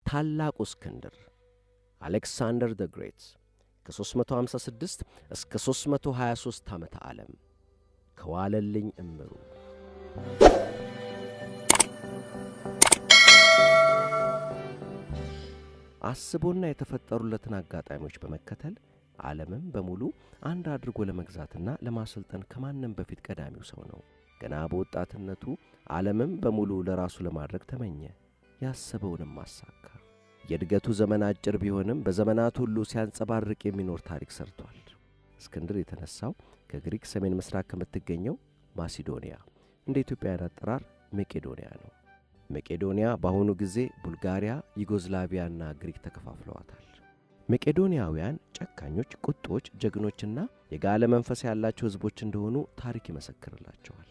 ታላቁ እስክንድር Alexander the Great ከ356 እስከ 323 ዓመተ ዓለም ከዋለልኝ እምሩ። አስቦና የተፈጠሩለትን አጋጣሚዎች በመከተል ዓለምም በሙሉ አንድ አድርጎ ለመግዛትና ለማሰልጠን ከማንም በፊት ቀዳሚው ሰው ነው። ገና በወጣትነቱ ዓለምም በሙሉ ለራሱ ለማድረግ ተመኘ፣ ያሰበውንም አሳካ። የእድገቱ ዘመን አጭር ቢሆንም በዘመናት ሁሉ ሲያንጸባርቅ የሚኖር ታሪክ ሰርቷል። እስክንድር የተነሳው ከግሪክ ሰሜን ምስራቅ ከምትገኘው ማሲዶኒያ፣ እንደ ኢትዮጵያውያን አጠራር መቄዶንያ ነው። መቄዶንያ በአሁኑ ጊዜ ቡልጋሪያ፣ ዩጎዝላቪያና ግሪክ ተከፋፍለዋታል። መቄዶንያውያን ጨካኞች፣ ቁጦች፣ ጀግኖችና የጋለ መንፈስ ያላቸው ሕዝቦች እንደሆኑ ታሪክ ይመሰክርላቸዋል።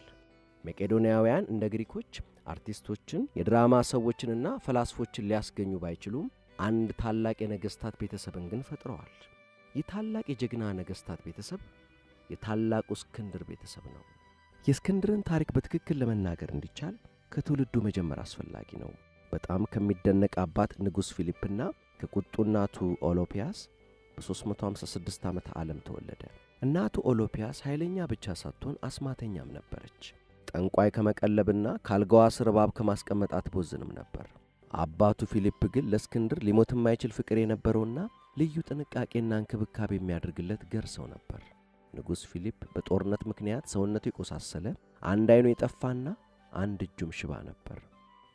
መቄዶንያውያን እንደ ግሪኮች አርቲስቶችን፣ የድራማ ሰዎችንና ፈላስፎችን ሊያስገኙ ባይችሉም አንድ ታላቅ የነገሥታት ቤተሰብን ግን ፈጥረዋል። ይህ ታላቅ የጀግና ነገሥታት ቤተሰብ የታላቁ እስክንድር ቤተሰብ ነው። የእስክንድርን ታሪክ በትክክል ለመናገር እንዲቻል ከትውልዱ መጀመር አስፈላጊ ነው። በጣም ከሚደነቅ አባት ንጉሥ ፊሊፕና ከቁጡ እናቱ ኦሎፒያስ በ356 ዓመተ ዓለም ተወለደ። እናቱ ኦሎፒያስ ኃይለኛ ብቻ ሳትሆን አስማተኛም ነበረች። ጠንቋይ ከመቀለብና ካልጋዋ ስር እባብ ከማስቀመጥ አትቦዝንም ነበር። አባቱ ፊሊፕ ግን ለእስክንድር ሊሞት የማይችል ፍቅር የነበረውና ልዩ ጥንቃቄና እንክብካቤ የሚያደርግለት ገር ሰው ነበር። ንጉሥ ፊሊፕ በጦርነት ምክንያት ሰውነቱ የቆሳሰለ፣ አንድ ዓይኑ የጠፋና አንድ እጁም ሽባ ነበር።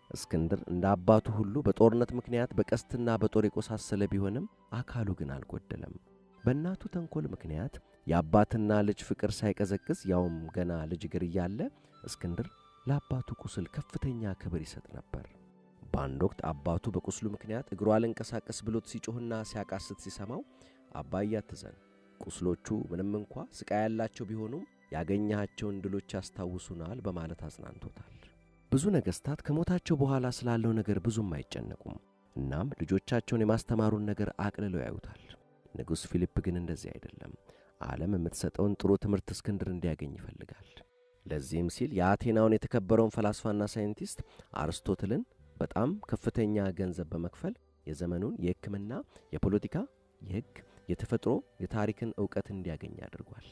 እስክንድር እንደ አባቱ ሁሉ በጦርነት ምክንያት በቀስትና በጦር የቆሳሰለ ቢሆንም አካሉ ግን አልጎደለም። በእናቱ ተንኮል ምክንያት የአባትና ልጅ ፍቅር ሳይቀዘቅዝ ያውም ገና ልጅ እግር እያለ እስክንድር ለአባቱ ቁስል ከፍተኛ ክብር ይሰጥ ነበር። በአንድ ወቅት አባቱ በቁስሉ ምክንያት እግሩ አልንቀሳቀስ ብሎት ሲጮህና ሲያቃስት ሲሰማው፣ አባዬ አትዘን፣ ቁስሎቹ ምንም እንኳ ስቃይ ያላቸው ቢሆኑም ያገኘሃቸውን ድሎች ያስታውሱናል በማለት አጽናንቶታል። ብዙ ነገሥታት ከሞታቸው በኋላ ስላለው ነገር ብዙም አይጨነቁም። እናም ልጆቻቸውን የማስተማሩን ነገር አቅልለው ያዩታል። ንጉሥ ፊሊፕ ግን እንደዚህ አይደለም። ዓለም የምትሰጠውን ጥሩ ትምህርት እስክንድር እንዲያገኝ ይፈልጋል። ለዚህም ሲል የአቴናውን የተከበረውን ፈላስፋና ሳይንቲስት አርስቶትልን በጣም ከፍተኛ ገንዘብ በመክፈል የዘመኑን የሕክምና፣ የፖለቲካ፣ የሕግ፣ የተፈጥሮ፣ የታሪክን ዕውቀት እንዲያገኝ አድርጓል።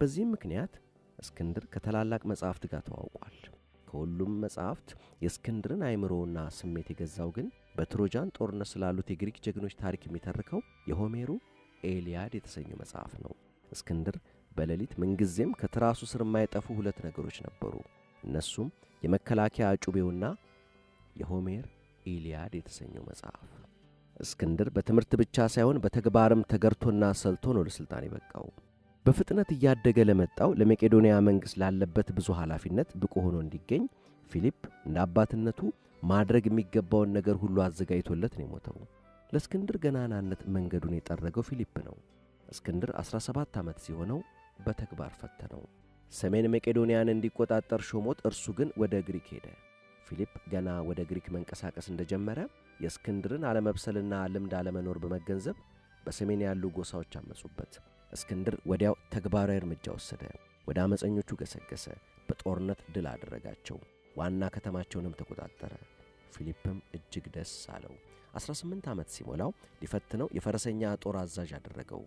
በዚህም ምክንያት እስክንድር ከታላላቅ መጻሕፍት ጋር ተዋውቋል። ከሁሉም መጻሕፍት የእስክንድርን አእምሮና ስሜት የገዛው ግን በትሮጃን ጦርነት ስላሉት የግሪክ ጀግኖች ታሪክ የሚተርከው የሆሜሩ ኤልያድ የተሰኘው መጽሐፍ ነው። እስክንድር በሌሊት ምንጊዜም ከትራሱ ስር የማይጠፉ ሁለት ነገሮች ነበሩ። እነሱም የመከላከያ ጩቤውና የሆሜር ኢልያድ የተሰኘው መጽሐፍ። እስክንድር በትምህርት ብቻ ሳይሆን በተግባርም ተገርቶና ሰልቶ ነው ለሥልጣን የበቃው። በፍጥነት እያደገ ለመጣው ለመቄዶንያ መንግሥት ላለበት ብዙ ኃላፊነት ብቁ ሆኖ እንዲገኝ ፊሊፕ እንደ አባትነቱ ማድረግ የሚገባውን ነገር ሁሉ አዘጋጅቶለት ነው የሞተው። ለእስክንድር ገናናነት መንገዱን የጠረገው ፊሊፕ ነው። እስክንድር 17 ዓመት ሲሆነው በተግባር ፈተነው። ሰሜን መቄዶንያን እንዲቆጣጠር ሾሞት፣ እርሱ ግን ወደ ግሪክ ሄደ። ፊሊፕ ገና ወደ ግሪክ መንቀሳቀስ እንደጀመረ የእስክንድርን አለመብሰልና ልምድ አለመኖር በመገንዘብ በሰሜን ያሉ ጎሳዎች አመጹበት። እስክንድር ወዲያው ተግባራዊ እርምጃ ወሰደ። ወደ አመፀኞቹ ገሰገሰ። በጦርነት ድል አደረጋቸው። ዋና ከተማቸውንም ተቆጣጠረ። ፊሊፕም እጅግ ደስ አለው። 18 ዓመት ሲሞላው ሊፈትነው የፈረሰኛ ጦር አዛዥ አደረገው።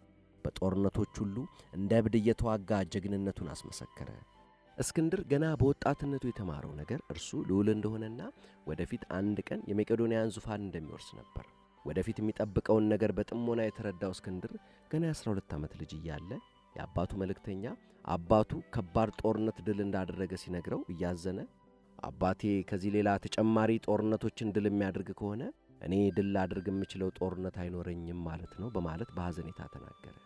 በጦርነቶች ሁሉ እንደ እብድ እየተዋጋ ጀግንነቱን አስመሰከረ። እስክንድር ገና በወጣትነቱ የተማረው ነገር እርሱ ልዑል እንደሆነና ወደፊት አንድ ቀን የመቄዶንያን ዙፋን እንደሚወርስ ነበር። ወደፊት የሚጠብቀውን ነገር በጥሞና የተረዳው እስክንድር ገና የ12 ዓመት ልጅ እያለ የአባቱ መልእክተኛ አባቱ ከባድ ጦርነት ድል እንዳደረገ ሲነግረው እያዘነ፣ አባቴ ከዚህ ሌላ ተጨማሪ ጦርነቶችን ድል የሚያደርግ ከሆነ እኔ ድል ላድርግ የምችለው ጦርነት አይኖረኝም ማለት ነው በማለት በሐዘኔታ ተናገረ።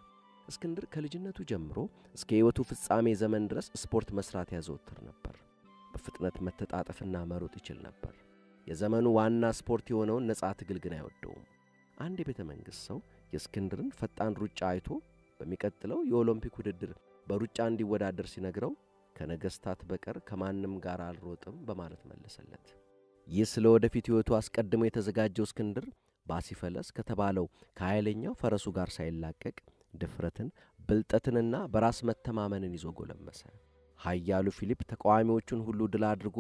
እስክንድር ከልጅነቱ ጀምሮ እስከ ሕይወቱ ፍጻሜ ዘመን ድረስ ስፖርት መስራት ያዘወትር ነበር። በፍጥነት መተጣጠፍና መሮጥ ይችል ነበር። የዘመኑ ዋና ስፖርት የሆነውን ነፃ ትግል ግን አይወደውም። አንድ የቤተ መንግሥት ሰው የእስክንድርን ፈጣን ሩጫ አይቶ በሚቀጥለው የኦሎምፒክ ውድድር በሩጫ እንዲወዳደር ሲነግረው ከነገሥታት በቀር ከማንም ጋር አልሮጥም በማለት መለሰለት። ይህ ስለ ወደፊት ሕይወቱ አስቀድሞ የተዘጋጀው እስክንድር ባሲፈለስ ከተባለው ከኃይለኛው ፈረሱ ጋር ሳይላቀቅ ድፍረትን፣ ብልጠትንና በራስ መተማመንን ይዞ ጎለመሰ። ኃያሉ ፊሊፕ ተቃዋሚዎቹን ሁሉ ድል አድርጎ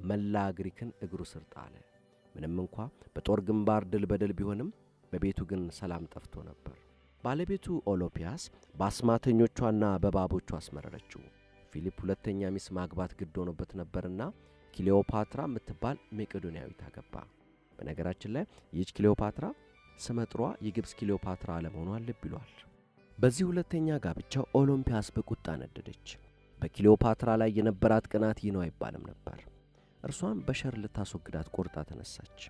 መላ ግሪክን እግሩ ስር ጣለ። ምንም እንኳ በጦር ግንባር ድል በድል ቢሆንም በቤቱ ግን ሰላም ጠፍቶ ነበር። ባለቤቱ ኦሎምፒያስ በአስማተኞቿና በባቦቿ አስመረረችው። ፊሊፕ ሁለተኛ ሚስት ማግባት ግድ ሆኖበት ነበርና ክሊዮፓትራ የምትባል መቄዶንያዊት አገባ። በነገራችን ላይ ይህች ክሊዮፓትራ ስመጥሯ የግብጽ ክሊዮፓትራ አለመሆኗን ልብ ይሏል። በዚህ ሁለተኛ ጋብቻው ኦሎምፒያስ በቁጣ ነደደች። በክሊዮፓትራ ላይ የነበራት ቅናት ይህ ነው አይባልም ነበር። እርሷን በሸር ልታስወግዳት ቆርጣ ተነሳች።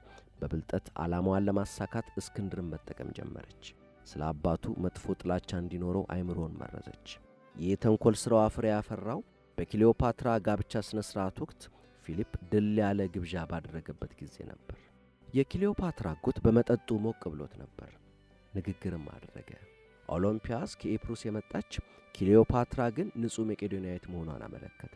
በብልጠት ዓላማዋን ለማሳካት እስክንድርን መጠቀም ጀመረች። ስለ አባቱ መጥፎ ጥላቻ እንዲኖረው አይምሮን መረዘች። ይህ ተንኮል ስራዋ ፍሬ ያፈራው በክሊዮፓትራ ጋብቻ ስነ ስርዓት ወቅት ፊሊፕ ድል ያለ ግብዣ ባደረገበት ጊዜ ነበር። የክሊዮፓትራ አጎት በመጠጡ ሞቅ ብሎት ነበር። ንግግርም አደረገ። ኦሎምፒያስ ከኤፕሩስ የመጣች ክሊዮፓትራ ግን ንጹሕ መቄዶንያዊት መሆኗን አመለከተ።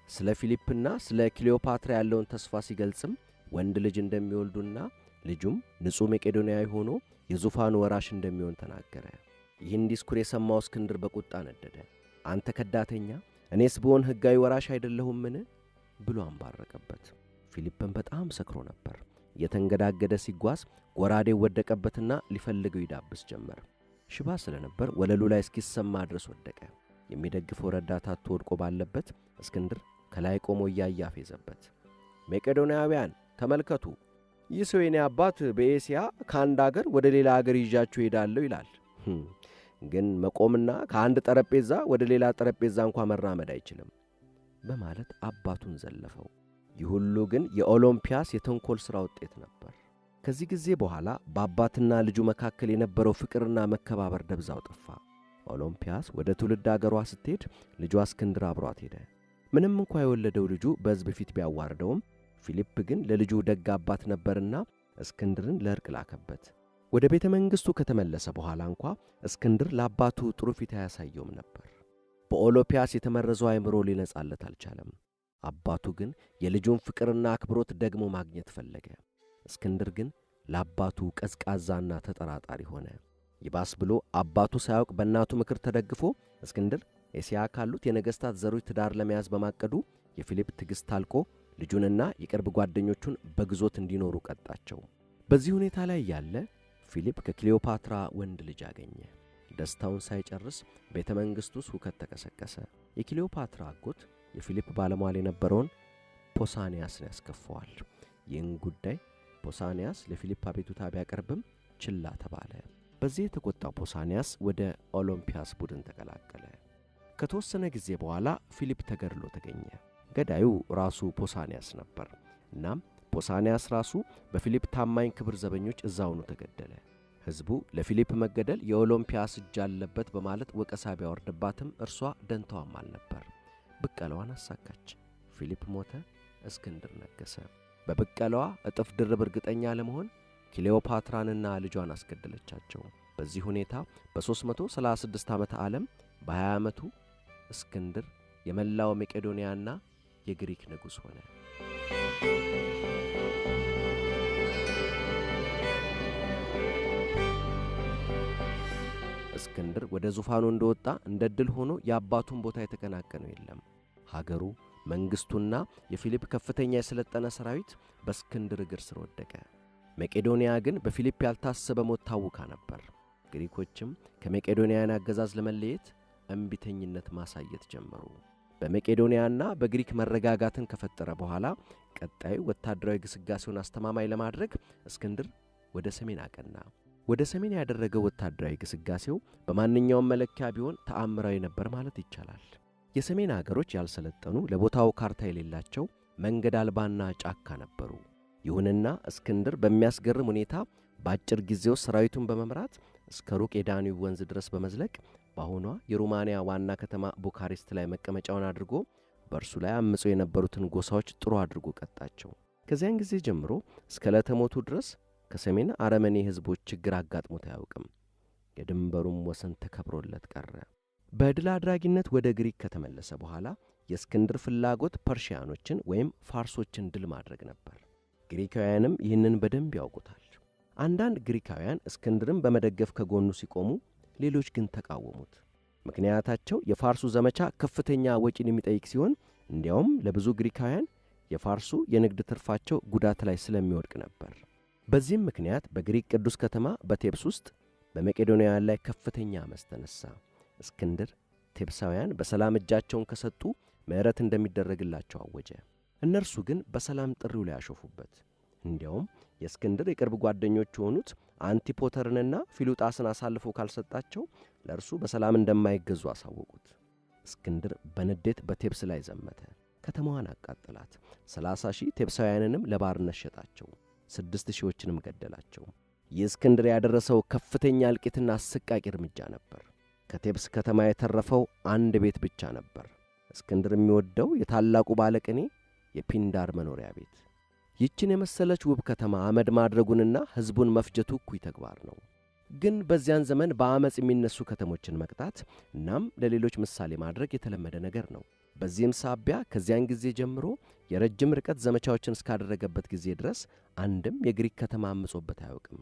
ስለ ፊሊፕና ስለ ክሊዮፓትራ ያለውን ተስፋ ሲገልጽም ወንድ ልጅ እንደሚወልዱና ልጁም ንጹሕ መቄዶንያዊ ሆኖ የዙፋኑ ወራሽ እንደሚሆን ተናገረ። ይህን ዲስኩር የሰማው እስክንድር በቁጣ ነደደ። አንተ ከዳተኛ፣ እኔስ ብሆን ሕጋዊ ወራሽ አይደለሁምን? ብሎ አንባረቀበት። ፊሊፕም በጣም ሰክሮ ነበር። እየተንገዳገደ ሲጓዝ ጎራዴው ወደቀበትና ሊፈልገው ይዳብስ ጀመር። ሽባ ስለነበር ወለሉ ላይ እስኪሰማ ድረስ ወደቀ። የሚደግፈው ረዳት አጥቶ ወድቆ ባለበት እስክንድር ከላይ ቆሞ እያየ አፌዘበት። መቄዶንያውያን ተመልከቱ፣ ይህ ሰው የኔ አባት በኤስያ ከአንድ አገር ወደ ሌላ አገር ይዣችሁ እሄዳለሁ ይላል። ግን መቆምና ከአንድ ጠረጴዛ ወደ ሌላ ጠረጴዛ እንኳ መራመድ አይችልም በማለት አባቱን ዘለፈው። ይህ ሁሉ ግን የኦሎምፒያስ የተንኮል ሥራ ውጤት ነበር። ከዚህ ጊዜ በኋላ በአባትና ልጁ መካከል የነበረው ፍቅርና መከባበር ደብዛው ጠፋ። ኦሎምፒያስ ወደ ትውልድ አገሯ ስትሄድ ልጇ እስክንድር አብሯት ሄደ። ምንም እንኳ የወለደው ልጁ በሕዝብ ፊት ቢያዋርደውም ፊሊፕ ግን ለልጁ ደግ አባት ነበርና እስክንድርን ለእርቅ ላከበት። ወደ ቤተ መንግሥቱ ከተመለሰ በኋላ እንኳ እስክንድር ለአባቱ ጥሩ ፊት አያሳየውም ነበር። በኦሎምፒያስ የተመረዘው አእምሮ ሊነጻለት አልቻለም። አባቱ ግን የልጁን ፍቅርና አክብሮት ደግሞ ማግኘት ፈለገ። እስክንድር ግን ለአባቱ ቀዝቃዛና ተጠራጣሪ ሆነ። ይባስ ብሎ አባቱ ሳያውቅ በእናቱ ምክር ተደግፎ እስክንድር ኤስያ ካሉት የነገሥታት ዘሮች ትዳር ለመያዝ በማቀዱ የፊሊፕ ትዕግሥት አልቆ ልጁንና የቅርብ ጓደኞቹን በግዞት እንዲኖሩ ቀጣቸው። በዚህ ሁኔታ ላይ ያለ ፊሊፕ ከክሊዮፓትራ ወንድ ልጅ አገኘ። ደስታውን ሳይጨርስ ቤተ መንግሥቱ ውስጥ ሁከት ተቀሰቀሰ። የክሊዮፓትራ አጎት የፊሊፕ ባለሟል የነበረውን ፖሳኒያስን ያስከፋዋል። ይህን ጉዳይ ፖሳኒያስ ለፊሊፕ አቤቱታ ቢያቀርብም ችላ ተባለ። በዚህ የተቆጣው ፖሳኒያስ ወደ ኦሎምፒያስ ቡድን ተቀላቀለ። ከተወሰነ ጊዜ በኋላ ፊሊፕ ተገድሎ ተገኘ። ገዳዩ ራሱ ፖሳኒያስ ነበር። እናም ፖሳኒያስ ራሱ በፊሊፕ ታማኝ ክብር ዘበኞች እዛውኑ ተገደለ። ሕዝቡ ለፊሊፕ መገደል የኦሎምፒያስ እጅ አለበት በማለት ወቀሳ ቢያወርድባትም እርሷ ደንታዋም አልነበር። ብቀለዋን አሳካች። ፊሊፕ ሞተ፣ እስክንድር ነገሰ። በብቀለዋ እጥፍ ድርብ እርግጠኛ ለመሆን ክሊዮፓትራንና ልጇን አስገደለቻቸው። በዚህ ሁኔታ በ336 ዓመተ ዓለም በ20 ዓመቱ እስክንድር የመላው መቄዶንያና የግሪክ ንጉሥ ሆነ። እስክንድር ወደ ዙፋኑ እንደወጣ እንደ ድል ሆኖ የአባቱን ቦታ የተቀናቀነው የለም። ሀገሩ፣ መንግሥቱና የፊሊፕ ከፍተኛ የሰለጠነ ሰራዊት በእስክንድር እግር ስር ወደቀ። መቄዶንያ ግን በፊሊፕ ያልታሰበ ሞት ታውካ ነበር። ግሪኮችም ከመቄዶንያን አገዛዝ ለመለየት እምቢተኝነት ማሳየት ጀመሩ። በመቄዶንያና በግሪክ መረጋጋትን ከፈጠረ በኋላ ቀጣዩ ወታደራዊ ግስጋሴውን አስተማማኝ ለማድረግ እስክንድር ወደ ሰሜን አቀና። ወደ ሰሜን ያደረገው ወታደራዊ ግስጋሴው በማንኛውም መለኪያ ቢሆን ተአምራዊ ነበር ማለት ይቻላል። የሰሜን አገሮች ያልሰለጠኑ፣ ለቦታው ካርታ የሌላቸው፣ መንገድ አልባና ጫካ ነበሩ። ይሁንና እስክንድር በሚያስገርም ሁኔታ በአጭር ጊዜው ሰራዊቱን በመምራት እስከ ሩቅ የዳኑብ ወንዝ ድረስ በመዝለቅ በአሁኗ የሩማንያ ዋና ከተማ ቡካሬስት ላይ መቀመጫውን አድርጎ በእርሱ ላይ አምፀው የነበሩትን ጎሳዎች ጥሩ አድርጎ ቀጣቸው። ከዚያን ጊዜ ጀምሮ እስከ ዕለተ ሞቱ ድረስ ከሰሜን አረመኔ ሕዝቦች ችግር አጋጥሞት አያውቅም። የድንበሩም ወሰን ተከብሮለት ቀረ። በድል አድራጊነት ወደ ግሪክ ከተመለሰ በኋላ የእስክንድር ፍላጎት ፐርሺያኖችን ወይም ፋርሶችን ድል ማድረግ ነበር። ግሪካውያንም ይህንን በደንብ ያውቁታል። አንዳንድ ግሪካውያን እስክንድርን በመደገፍ ከጎኑ ሲቆሙ፣ ሌሎች ግን ተቃወሙት። ምክንያታቸው የፋርሱ ዘመቻ ከፍተኛ ወጪን የሚጠይቅ ሲሆን እንዲያውም ለብዙ ግሪካውያን የፋርሱ የንግድ ትርፋቸው ጉዳት ላይ ስለሚወድቅ ነበር። በዚህም ምክንያት በግሪክ ቅዱስ ከተማ በቴብስ ውስጥ በመቄዶንያውያን ላይ ከፍተኛ አመፅ ተነሳ። እስክንድር ቴብሳውያን በሰላም እጃቸውን ከሰጡ ምሕረት እንደሚደረግላቸው አወጀ። እነርሱ ግን በሰላም ጥሪው ላይ አሾፉበት። እንዲያውም የእስክንድር የቅርብ ጓደኞች የሆኑት አንቲፖተርንና ፊሉጣስን አሳልፎ ካልሰጣቸው ለእርሱ በሰላም እንደማይገዙ አሳወቁት። እስክንድር በንዴት በቴብስ ላይ ዘመተ። ከተማዋን አቃጠላት። 30,000 ቴብሳውያንንም ለባርነት ሸጣቸው። 6,000ዎችንም ገደላቸው። የእስክንድር ያደረሰው ከፍተኛ እልቂትና አሰቃቂ እርምጃ ነበር። ከቴብስ ከተማ የተረፈው አንድ ቤት ብቻ ነበር። እስክንድር የሚወደው የታላቁ ባለቅኔ የፒንዳር መኖሪያ ቤት። ይህችን የመሰለች ውብ ከተማ አመድ ማድረጉንና ሕዝቡን መፍጀቱ እኩይ ተግባር ነው። ግን በዚያን ዘመን በአመጽ የሚነሱ ከተሞችን መቅጣት እናም ለሌሎች ምሳሌ ማድረግ የተለመደ ነገር ነው። በዚህም ሳቢያ ከዚያን ጊዜ ጀምሮ የረጅም ርቀት ዘመቻዎችን እስካደረገበት ጊዜ ድረስ አንድም የግሪክ ከተማ አምጾበት አያውቅም።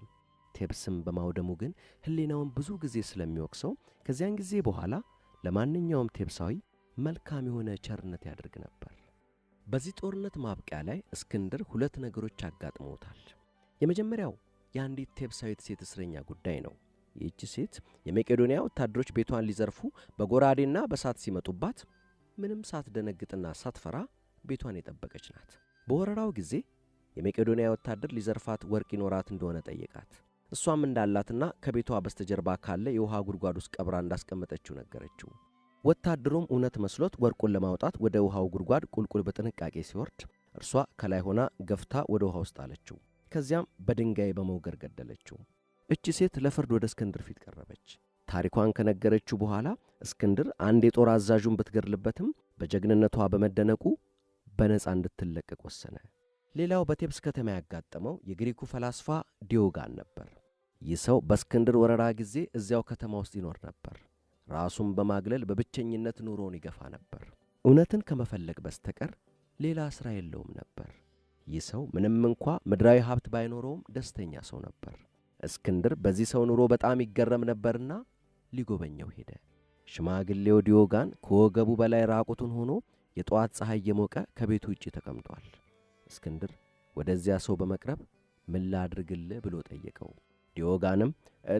ቴብስም በማውደሙ ግን ሕሊናውን ብዙ ጊዜ ስለሚወቅሰው ከዚያን ጊዜ በኋላ ለማንኛውም ቴብሳዊ መልካም የሆነ ቸርነት ያደርግ ነበር። በዚህ ጦርነት ማብቂያ ላይ እስክንድር ሁለት ነገሮች አጋጥመውታል። የመጀመሪያው የአንዲት ቴብሳዊት ሴት እስረኛ ጉዳይ ነው። ይህች ሴት የመቄዶንያ ወታደሮች ቤቷን ሊዘርፉ በጎራዴና በሳት ሲመጡባት ምንም ሳትደነግጥና ሳትፈራ ቤቷን የጠበቀች ናት። በወረራው ጊዜ የመቄዶንያ ወታደር ሊዘርፋት ወርቅ ይኖራት እንደሆነ ጠየቃት። እሷም እንዳላትና ከቤቷ በስተጀርባ ካለ የውሃ ጉድጓድ ውስጥ ቀብራ እንዳስቀመጠችው ነገረችው። ወታደሩም እውነት መስሎት ወርቁን ለማውጣት ወደ ውሃው ጉድጓድ ቁልቁል በጥንቃቄ ሲወርድ እርሷ ከላይ ሆና ገፍታ ወደ ውሃ ውስጥ አለችው። ከዚያም በድንጋይ በመውገር ገደለችው። እቺ ሴት ለፍርድ ወደ እስክንድር ፊት ቀረበች። ታሪኳን ከነገረችው በኋላ እስክንድር አንድ የጦር አዛዡን ብትገድልበትም በጀግንነቷ በመደነቁ በነፃ እንድትለቀቅ ወሰነ። ሌላው በቴብስ ከተማ ያጋጠመው የግሪኩ ፈላስፋ ዲዮጋን ነበር። ይህ ሰው በእስክንድር ወረራ ጊዜ እዚያው ከተማ ውስጥ ይኖር ነበር። ራሱን በማግለል በብቸኝነት ኑሮውን ይገፋ ነበር። እውነትን ከመፈለግ በስተቀር ሌላ ሥራ የለውም ነበር። ይህ ሰው ምንም እንኳ ምድራዊ ሀብት ባይኖረውም ደስተኛ ሰው ነበር። እስክንድር በዚህ ሰው ኑሮ በጣም ይገረም ነበርና ሊጎበኘው ሄደ። ሽማግሌው ዲዮጋን ከወገቡ በላይ ራቁቱን ሆኖ የጠዋት ፀሐይ የሞቀ ከቤቱ ውጪ ተቀምጧል። እስክንድር ወደዚያ ሰው በመቅረብ ምን ላድርግልህ ብሎ ጠየቀው። ዲዮጋንም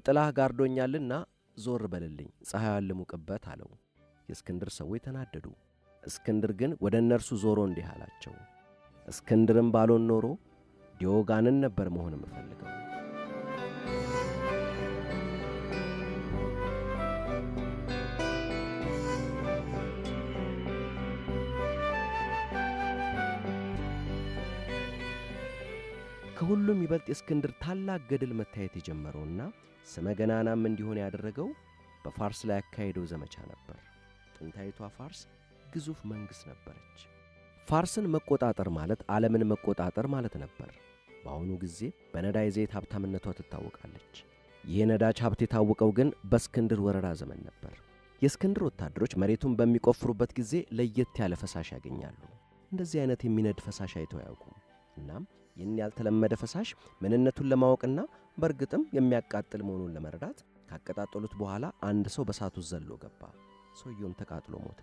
ጥላህ ጋርዶኛልና ዞር በልልኝ፣ ፀሐይዋን ልሙቅበት አለው። የእስክንድር ሰዎች ተናደዱ። እስክንድር ግን ወደ እነርሱ ዞሮ እንዲህ አላቸው፣ እስክንድርም ባልሆን ኖሮ ዲዮጋንን ነበር መሆን የምፈልገው። ከሁሉም ይበልጥ የእስክንድር ታላቅ ገድል መታየት የጀመረውና ስመ ገናናም እንዲሆን ያደረገው በፋርስ ላይ ያካሄደው ዘመቻ ነበር። ጥንታዊቷ ፋርስ ግዙፍ መንግሥት ነበረች። ፋርስን መቆጣጠር ማለት ዓለምን መቆጣጠር ማለት ነበር። በአሁኑ ጊዜ በነዳጅ ዘይት ሀብታምነቷ ትታወቃለች። ይህ ነዳጅ ሀብት የታወቀው ግን በእስክንድር ወረራ ዘመን ነበር። የእስክንድር ወታደሮች መሬቱን በሚቆፍሩበት ጊዜ ለየት ያለ ፈሳሽ ያገኛሉ። እንደዚህ አይነት የሚነድ ፈሳሽ አይተው አያውቁም። እናም ይህን ያልተለመደ ፈሳሽ ምንነቱን ለማወቅና በእርግጥም የሚያቃጥል መሆኑን ለመረዳት ካቀጣጠሉት በኋላ አንድ ሰው በእሳቱ ዘሎ ገባ። ሰውየውም ተቃጥሎ ሞተ።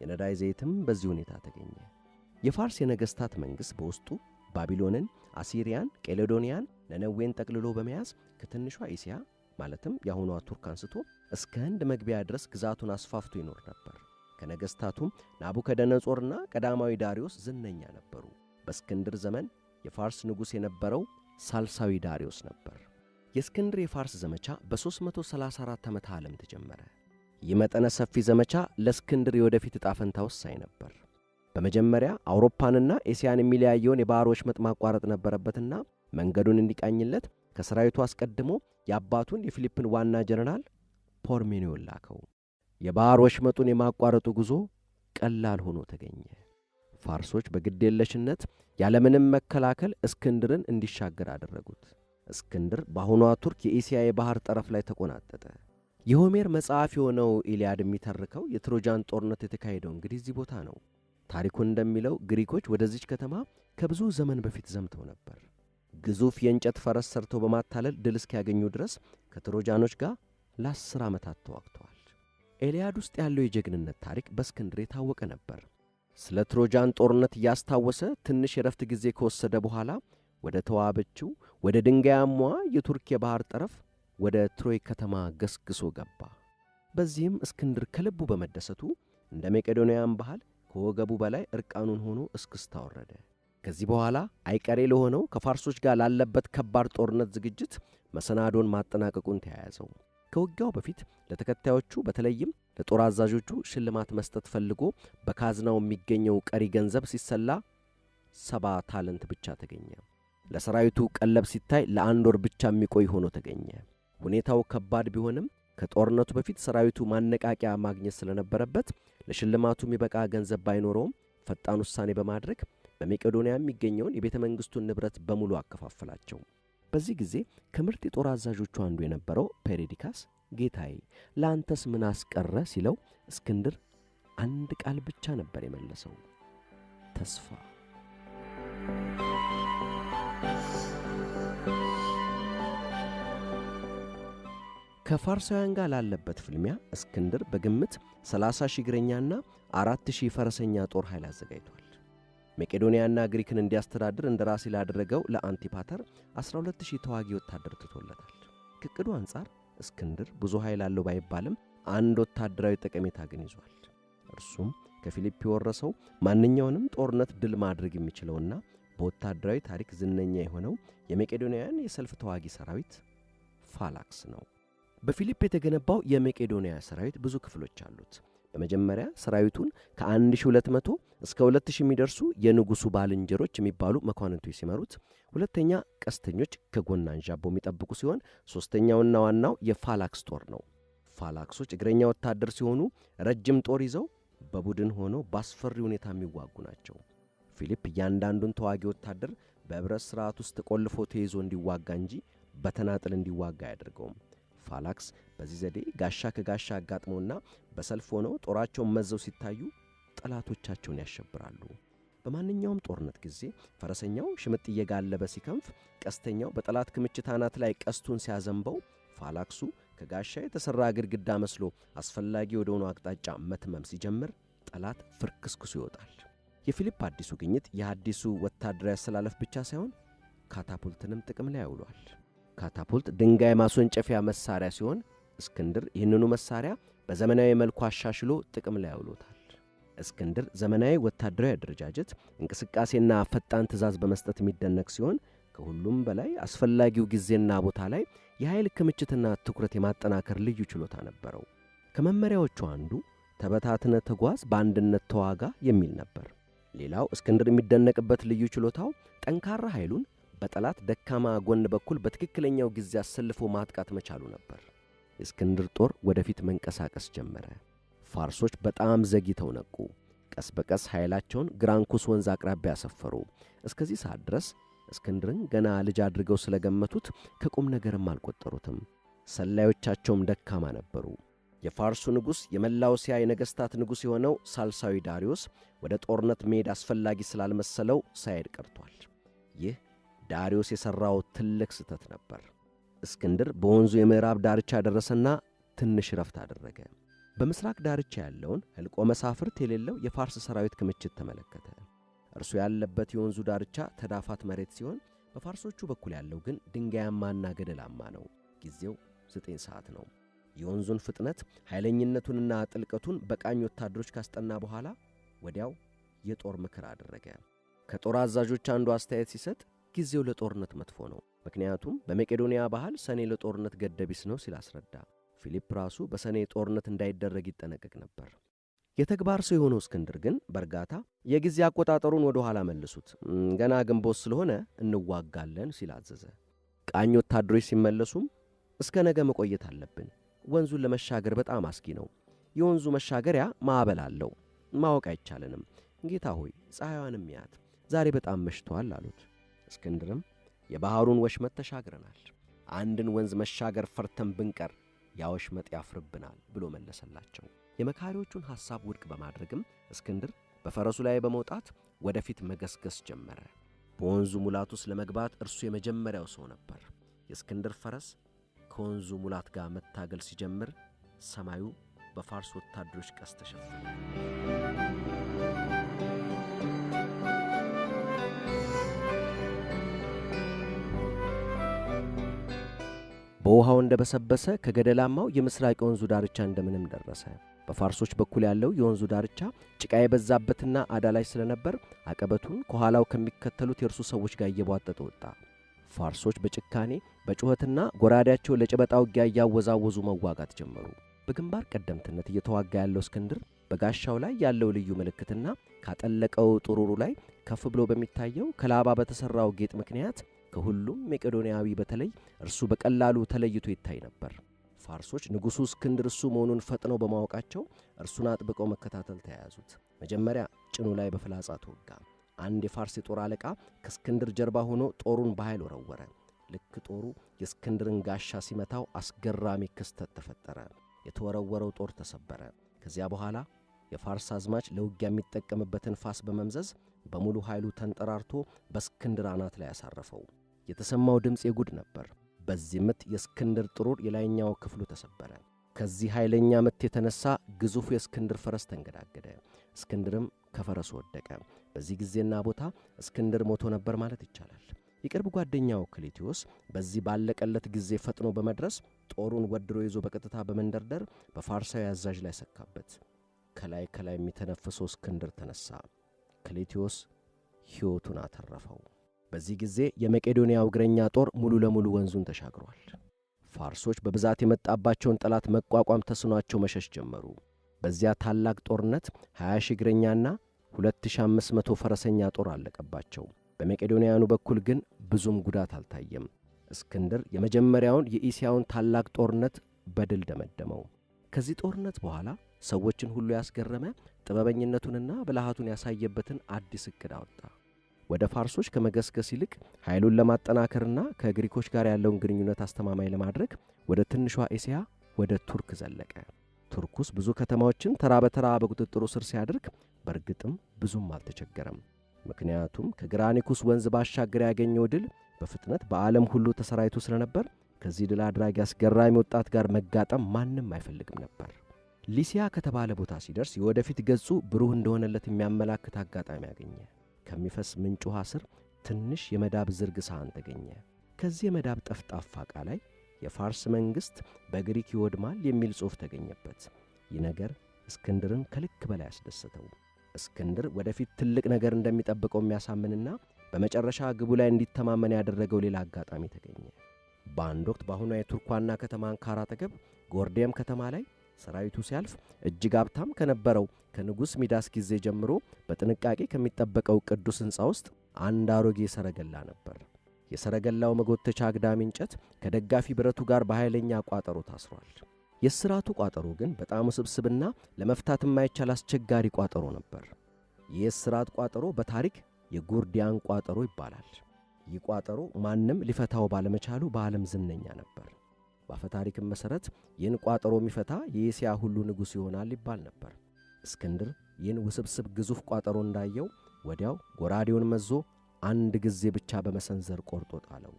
የነዳጅ ዘይትም በዚህ ሁኔታ ተገኘ። የፋርስ የነገስታት መንግስት በውስጡ ባቢሎንን፣ አሲሪያን፣ ቄሌዶንያን፣ ነነዌን ጠቅልሎ በመያዝ ከትንሿ እስያ ማለትም የአሁኗ ቱርክ አንስቶ እስከ ህንድ መግቢያ ድረስ ግዛቱን አስፋፍቶ ይኖር ነበር። ከነገስታቱም ናቡከደነጾርና ቀዳማዊ ዳሪዮስ ዝነኛ ነበሩ። በእስክንድር ዘመን የፋርስ ንጉሥ የነበረው ሳልሳዊ ዳሪዮስ ነበር። የእስክንድር የፋርስ ዘመቻ በ334 ዓመተ ዓለም ተጀመረ። ይህ መጠነ ሰፊ ዘመቻ ለእስክንድር የወደፊት ዕጣ ፈንታ ወሳኝ ነበር። በመጀመሪያ አውሮፓንና ኤስያን የሚለያየውን የባሕር ወሽመጥ ማቋረጥ ነበረበትና መንገዱን እንዲቃኝለት ከሰራዊቱ አስቀድሞ የአባቱን የፊሊፕን ዋና ጀነራል ፖርሜኒዮን ላከው። የባሕር ወሽመጡን የማቋረጡ ጉዞ ቀላል ሆኖ ተገኘ። ፋርሶች በግዴለሽነት ያለምንም መከላከል እስክንድርን እንዲሻገር አደረጉት። እስክንድር በአሁኗ ቱርክ የኤስያ የባሕር ጠረፍ ላይ ተቆናጠጠ። የሆሜር መጽሐፍ የሆነው ኢልያድ የሚተርከው የትሮጃን ጦርነት የተካሄደው እንግዲህ እዚህ ቦታ ነው። ታሪኩ እንደሚለው ግሪኮች ወደዚች ከተማ ከብዙ ዘመን በፊት ዘምተው ነበር። ግዙፍ የእንጨት ፈረስ ሰርተው በማታለል ድል እስኪያገኙ ድረስ ከትሮጃኖች ጋር ለ10 ዓመታት ተዋግተዋል። ኤልያድ ውስጥ ያለው የጀግንነት ታሪክ በእስክንድር የታወቀ ነበር። ስለ ትሮጃን ጦርነት እያስታወሰ ትንሽ የረፍት ጊዜ ከወሰደ በኋላ ወደ ተዋበችው ወደ ድንጋያማዋ የቱርክ የባህር ጠረፍ ወደ ትሮይ ከተማ ገስግሶ ገባ። በዚህም እስክንድር ከልቡ በመደሰቱ እንደ መቄዶንያን ባህል ከወገቡ በላይ እርቃኑን ሆኖ እስክስታ ወረደ። ከዚህ በኋላ አይቀሬ ለሆነው ከፋርሶች ጋር ላለበት ከባድ ጦርነት ዝግጅት መሰናዶን ማጠናቀቁን ተያያዘው። ከውጊያው በፊት ለተከታዮቹ በተለይም ለጦር አዛዦቹ ሽልማት መስጠት ፈልጎ በካዝናው የሚገኘው ቀሪ ገንዘብ ሲሰላ 70 ታለንት ብቻ ተገኘ። ለሰራዊቱ ቀለብ ሲታይ ለአንድ ወር ብቻ የሚቆይ ሆኖ ተገኘ። ሁኔታው ከባድ ቢሆንም ከጦርነቱ በፊት ሰራዊቱ ማነቃቂያ ማግኘት ስለነበረበት ለሽልማቱ የሚበቃ ገንዘብ ባይኖረውም ፈጣን ውሳኔ በማድረግ በመቄዶንያ የሚገኘውን የቤተ መንግሥቱን ንብረት በሙሉ አከፋፈላቸው። በዚህ ጊዜ ከምርጥ የጦር አዛዦቹ አንዱ የነበረው ፔሬዲካስ ጌታዬ ለአንተስ ምን አስቀረ ሲለው እስክንድር አንድ ቃል ብቻ ነበር የመለሰው፣ ተስፋ። ከፋርሳውያን ጋር ላለበት ፍልሚያ እስክንድር በግምት 30,000 እግረኛና 4,000 ፈረሰኛ ጦር ኃይል አዘጋጅቷል። መቄዶንያና ግሪክን እንዲያስተዳድር እንደራሴ ላደረገው ለአንቲፓተር 12,000 ተዋጊ ወታደር ትቶለታል። ከእቅዱ አንጻር እስክንድር ብዙ ኃይል አለው ባይባልም አንድ ወታደራዊ ጠቀሜታ ግን ይዟል። እርሱም ከፊሊፕ የወረሰው ማንኛውንም ጦርነት ድል ማድረግ የሚችለውና በወታደራዊ ታሪክ ዝነኛ የሆነው የመቄዶንያን የሰልፍ ተዋጊ ሰራዊት ፋላክስ ነው። በፊሊፕ የተገነባው የመቄዶንያ ሰራዊት ብዙ ክፍሎች አሉት። በመጀመሪያ ሰራዊቱን ከ1200 እስከ 2000 የሚደርሱ የንጉሱ ባልንጀሮች የሚባሉ መኳንንቶች ሲመሩት፣ ሁለተኛ ቀስተኞች ከጎን አንዣበው የሚጠብቁ ሲሆን፣ ሶስተኛውና ዋናው የፋላክስ ጦር ነው። ፋላክሶች እግረኛ ወታደር ሲሆኑ ረጅም ጦር ይዘው በቡድን ሆነው ባስፈሪ ሁኔታ የሚዋጉ ናቸው። ፊሊፕ እያንዳንዱን ተዋጊ ወታደር በህብረት ስርዓት ውስጥ ተቆልፎ ተይዞ እንዲዋጋ እንጂ በተናጥል እንዲዋጋ አያደርገውም። ፋላክስ በዚህ ዘዴ ጋሻ ከጋሻ አጋጥመውና በሰልፍ ሆነው ጦራቸውን መዘው ሲታዩ ጠላቶቻቸውን ያሸብራሉ። በማንኛውም ጦርነት ጊዜ ፈረሰኛው ሽምጥ እየጋለበ ሲከንፍ፣ ቀስተኛው በጠላት ክምችት አናት ላይ ቀስቱን ሲያዘንበው፣ ፋላክሱ ከጋሻ የተሠራ ግድግዳ መስሎ አስፈላጊ ወደሆነ አቅጣጫ መትመም ሲጀምር ጠላት ፍርክስክሱ ይወጣል። የፊሊፕ አዲሱ ግኝት የአዲሱ ወታደራዊ አሰላለፍ ብቻ ሳይሆን ካታፑልትንም ጥቅም ላይ አውሏል። ካታፑልት ድንጋይ ማስወንጨፊያ መሳሪያ ሲሆን እስክንድር ይህንኑ መሳሪያ በዘመናዊ መልኩ አሻሽሎ ጥቅም ላይ አውሎታል። እስክንድር ዘመናዊ ወታደራዊ አደረጃጀት፣ እንቅስቃሴና ፈጣን ትዕዛዝ በመስጠት የሚደነቅ ሲሆን ከሁሉም በላይ አስፈላጊው ጊዜና ቦታ ላይ የኃይል ክምችትና ትኩረት የማጠናከር ልዩ ችሎታ ነበረው። ከመመሪያዎቹ አንዱ ተበታትነ ተጓዝ፣ በአንድነት ተዋጋ የሚል ነበር። ሌላው እስክንድር የሚደነቅበት ልዩ ችሎታው ጠንካራ ኃይሉን በጠላት ደካማ ጎን በኩል በትክክለኛው ጊዜ አሰልፎ ማጥቃት መቻሉ ነበር። የእስክንድር ጦር ወደፊት መንቀሳቀስ ጀመረ። ፋርሶች በጣም ዘግይተው ነቁ። ቀስ በቀስ ኃይላቸውን ግራንኩስ ወንዝ አቅራቢያ ሰፈሩ። እስከዚህ ሰዓት ድረስ እስክንድርን ገና ልጅ አድርገው ስለገመቱት ከቁም ነገርም አልቆጠሩትም። ሰላዮቻቸውም ደካማ ነበሩ። የፋርሱ ንጉሥ የመላው እስያ የነገሥታት ንጉሥ የሆነው ሳልሳዊ ዳሪዮስ ወደ ጦርነት መሄድ አስፈላጊ ስላልመሰለው ሳይሄድ ቀርቷል። ይህ ዳሪዮስ የሠራው ትልቅ ስህተት ነበር። እስክንድር በወንዙ የምዕራብ ዳርቻ ደረሰና ትንሽ ረፍት አደረገ። በምስራቅ ዳርቻ ያለውን ሕልቆ መሳፍርት የሌለው የፋርስ ሰራዊት ክምችት ተመለከተ። እርሱ ያለበት የወንዙ ዳርቻ ተዳፋት መሬት ሲሆን በፋርሶቹ በኩል ያለው ግን ድንጋያማና ገደላማ ነው። ጊዜው 9 ሰዓት ነው። የወንዙን ፍጥነት ኃይለኝነቱንና ጥልቀቱን በቃኝ ወታደሮች ካስጠና በኋላ ወዲያው የጦር ምክር አደረገ። ከጦር አዛዦች አንዱ አስተያየት ሲሰጥ ጊዜው ለጦርነት መጥፎ ነው፣ ምክንያቱም በመቄዶንያ ባህል ሰኔ ለጦርነት ገደቢስ ነው ሲል አስረዳ። ፊሊፕ ራሱ በሰኔ ጦርነት እንዳይደረግ ይጠነቀቅ ነበር። የተግባር ሰው የሆነው እስክንድር ግን በእርጋታ የጊዜ አቆጣጠሩን ወደ ኋላ መልሱት፣ ገና ግንቦት ስለሆነ እንዋጋለን ሲል አዘዘ። ቃኝ ወታደሮች ሲመለሱም እስከ ነገ መቆየት አለብን፣ ወንዙን ለመሻገር በጣም አስጊ ነው፣ የወንዙ መሻገሪያ ማዕበል አለው፣ ማወቅ አይቻለንም፣ ጌታ ሆይ ፀሐይዋንም ያት፣ ዛሬ በጣም መሽቷል አሉት። እስክንድርም የባህሩን ወሽመጥ ተሻግረናል፣ አንድን ወንዝ መሻገር ፈርተን ብንቀር ያ ወሽመጥ ያፍርብናል ብሎ መለሰላቸው። የመካሪዎቹን ሐሳብ ውድቅ በማድረግም እስክንድር በፈረሱ ላይ በመውጣት ወደፊት መገስገስ ጀመረ። በወንዙ ሙላት ውስጥ ለመግባት እርሱ የመጀመሪያው ሰው ነበር። የእስክንድር ፈረስ ከወንዙ ሙላት ጋር መታገል ሲጀምር ሰማዩ በፋርስ ወታደሮች ቀስት ተሸፈነ። በውሃው እንደበሰበሰ ከገደላማው የምስራቅ የወንዙ ዳርቻ እንደምንም ደረሰ። በፋርሶች በኩል ያለው የወንዙ ዳርቻ ጭቃ የበዛበትና አዳላች ስለነበር አቀበቱን ከኋላው ከሚከተሉት የእርሱ ሰዎች ጋር እየቧጠጠ ወጣ። ፋርሶች በጭካኔ በጩኸትና ጎራዴያቸው ለጨበጣ ውጊያ እያወዛወዙ መዋጋት ጀመሩ። በግንባር ቀደምትነት እየተዋጋ ያለው እስክንድር በጋሻው ላይ ያለው ልዩ ምልክትና ካጠለቀው ጥሩሩ ላይ ከፍ ብሎ በሚታየው ከላባ በተሰራው ጌጥ ምክንያት ከሁሉም መቄዶንያዊ በተለይ እርሱ በቀላሉ ተለይቶ ይታይ ነበር። ፋርሶች ንጉሡ እስክንድር እሱ መሆኑን ፈጥነው በማወቃቸው እርሱን አጥብቀው መከታተል ተያያዙት። መጀመሪያ ጭኑ ላይ በፍላጻ ተወጋ። አንድ የፋርስ የጦር አለቃ ከእስክንድር ጀርባ ሆኖ ጦሩን በኃይል ወረወረ። ልክ ጦሩ የእስክንድርን ጋሻ ሲመታው አስገራሚ ክስተት ተፈጠረ። የተወረወረው ጦር ተሰበረ። ከዚያ በኋላ የፋርስ አዝማች ለውጊያ የሚጠቀምበትን ፋስ በመምዘዝ በሙሉ ኃይሉ ተንጠራርቶ በእስክንድር አናት ላይ አሳረፈው። የተሰማው ድምፅ የጉድ ነበር። በዚህ ምት የእስክንድር ጥሩር የላይኛው ክፍሉ ተሰበረ። ከዚህ ኃይለኛ ምት የተነሳ ግዙፉ የእስክንድር ፈረስ ተንገዳገደ። እስክንድርም ከፈረሱ ወደቀ። በዚህ ጊዜና ቦታ እስክንድር ሞቶ ነበር ማለት ይቻላል። የቅርብ ጓደኛው ክሊቲዮስ በዚህ ባለቀለት ጊዜ ፈጥኖ በመድረስ ጦሩን ወድሮ ይዞ በቀጥታ በመንደርደር በፋርሳዊ አዛዥ ላይ ሰካበት። ከላይ ከላይ የሚተነፍሰው እስክንድር ተነሳ። ክሊቲዮስ ሕይወቱን አተረፈው። በዚህ ጊዜ የመቄዶንያው እግረኛ ጦር ሙሉ ለሙሉ ወንዙን ተሻግሯል። ፋርሶች በብዛት የመጣባቸውን ጠላት መቋቋም ተስኗቸው መሸሽ ጀመሩ። በዚያ ታላቅ ጦርነት 20 ሺህ እግረኛና 2500 ፈረሰኛ ጦር አለቀባቸው። በመቄዶንያኑ በኩል ግን ብዙም ጉዳት አልታየም። እስክንድር የመጀመሪያውን የኢሲያውን ታላቅ ጦርነት በድል ደመደመው። ከዚህ ጦርነት በኋላ ሰዎችን ሁሉ ያስገረመ ጥበበኝነቱንና ብልሃቱን ያሳየበትን አዲስ እቅድ አወጣ። ወደ ፋርሶች ከመገስገስ ይልቅ ኃይሉን ለማጠናከርና ከግሪኮች ጋር ያለውን ግንኙነት አስተማማኝ ለማድረግ ወደ ትንሿ ኤስያ ወደ ቱርክ ዘለቀ። ቱርክ ውስጥ ብዙ ከተማዎችን ተራ በተራ በቁጥጥሩ ስር ሲያደርግ በእርግጥም ብዙም አልተቸገረም። ምክንያቱም ከግራኒኩስ ወንዝ ባሻገር ያገኘው ድል በፍጥነት በዓለም ሁሉ ተሰራይቶ ስለነበር ከዚህ ድል አድራጊ አስገራሚ ወጣት ጋር መጋጠም ማንም አይፈልግም ነበር። ሊሲያ ከተባለ ቦታ ሲደርስ የወደፊት ገጹ ብሩህ እንደሆነለት የሚያመላክት አጋጣሚ አገኘ። ከሚፈስ ምንጭ ውሃ ስር ትንሽ የመዳብ ዝርግ ሳህን ተገኘ። ከዚህ የመዳብ ጠፍጣፋ ዕቃ ላይ የፋርስ መንግሥት በግሪክ ይወድማል የሚል ጽሑፍ ተገኘበት። ይህ ነገር እስክንድርን ከልክ በላይ አስደሰተው። እስክንድር ወደፊት ትልቅ ነገር እንደሚጠብቀው የሚያሳምንና በመጨረሻ ግቡ ላይ እንዲተማመን ያደረገው ሌላ አጋጣሚ ተገኘ። በአንድ ወቅት በአሁኗ የቱርክ ዋና ከተማ አንካራ አጠገብ ጎርዲየም ከተማ ላይ ሰራዊቱ ሲያልፍ እጅግ ሀብታም ከነበረው ከንጉሥ ሚዳስ ጊዜ ጀምሮ በጥንቃቄ ከሚጠበቀው ቅዱስ ሕንፃ ውስጥ አንድ አሮጌ ሰረገላ ነበር። የሰረገላው መጎተቻ አግዳሚ እንጨት ከደጋፊ ብረቱ ጋር በኃይለኛ ቋጠሮ ታስሯል። የስራቱ ቋጠሮ ግን በጣም ውስብስብና ለመፍታት የማይቻል አስቸጋሪ ቋጠሮ ነበር። የስራት ቋጠሮ በታሪክ የጉርዲያን ቋጠሮ ይባላል። ይህ ቋጠሮ ማንም ሊፈታው ባለመቻሉ በዓለም ዝነኛ ነበር። በአፈታሪክም መሠረት ይህን ቋጠሮ የሚፈታ የኤስያ ሁሉ ንጉሥ ይሆናል ይባል ነበር። እስክንድር ይህን ውስብስብ ግዙፍ ቋጠሮ እንዳየው ወዲያው ጎራዴውን መዞ አንድ ጊዜ ብቻ በመሰንዘር ቆርጦ ጣለው።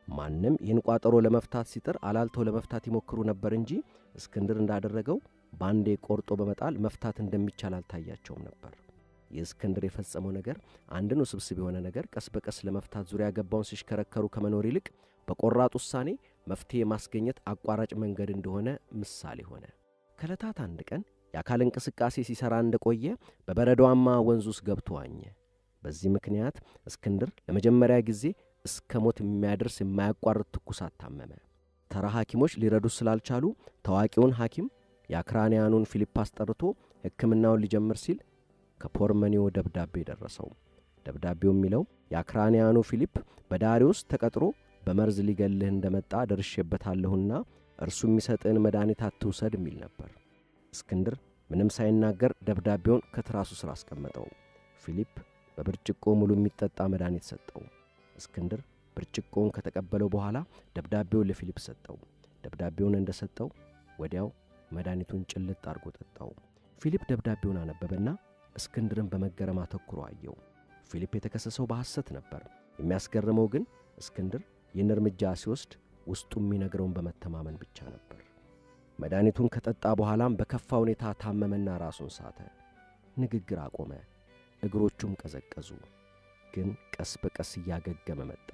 ማንም ይህን ቋጠሮ ለመፍታት ሲጥር አላልተው ለመፍታት ይሞክሩ ነበር እንጂ እስክንድር እንዳደረገው ባንዴ ቆርጦ በመጣል መፍታት እንደሚቻል አልታያቸውም ነበር። የእስክንድር የፈጸመው ነገር አንድን ውስብስብ የሆነ ነገር ቀስ በቀስ ለመፍታት ዙሪያ ገባውን ሲሽከረከሩ ከመኖር ይልቅ በቆራጥ ውሳኔ መፍትሄ ማስገኘት አቋራጭ መንገድ እንደሆነ ምሳሌ ሆነ። ከዕለታት አንድ ቀን የአካል እንቅስቃሴ ሲሰራ እንደቆየ በበረዷማ ወንዝ ውስጥ ገብቶ ዋኘ። በዚህ ምክንያት እስክንድር ለመጀመሪያ ጊዜ እስከ ሞት የሚያደርስ የማያቋርጥ ትኩሳት ታመመ። ተራ ሐኪሞች ሊረዱት ስላልቻሉ ታዋቂውን ሐኪም የአክራንያኑን ፊሊፕ አስጠርቶ ሕክምናውን ሊጀምር ሲል ከፖርመኒዮ ደብዳቤ ደረሰው። ደብዳቤው የሚለው የአክራንያኑ ፊሊፕ በዳሪዮስ ተቀጥሮ በመርዝ ሊገልህ እንደመጣ ደርሼበታለሁና እርሱ የሚሰጥህን መድኃኒት አትውሰድ የሚል ነበር። እስክንድር ምንም ሳይናገር ደብዳቤውን ከትራሱ ስር አስቀመጠው። ፊሊፕ በብርጭቆ ሙሉ የሚጠጣ መድኃኒት ሰጠው። እስክንድር ብርጭቆውን ከተቀበለው በኋላ ደብዳቤውን ለፊሊፕ ሰጠው። ደብዳቤውን እንደሰጠው ወዲያው መድኃኒቱን ጭልጥ አድርጎ ጠጣው። ፊሊፕ ደብዳቤውን አነበበና እስክንድርን በመገረም አተኩሮ አየው። ፊሊፕ የተከሰሰው በሐሰት ነበር። የሚያስገርመው ግን እስክንድር ይህን እርምጃ ሲወስድ ውስጡ የሚነግረውን በመተማመን ብቻ ነበር። መድኃኒቱን ከጠጣ በኋላም በከፋ ሁኔታ ታመመና ራሱን ሳተ። ንግግር አቆመ። እግሮቹም ቀዘቀዙ። ግን ቀስ በቀስ እያገገመ መጣ።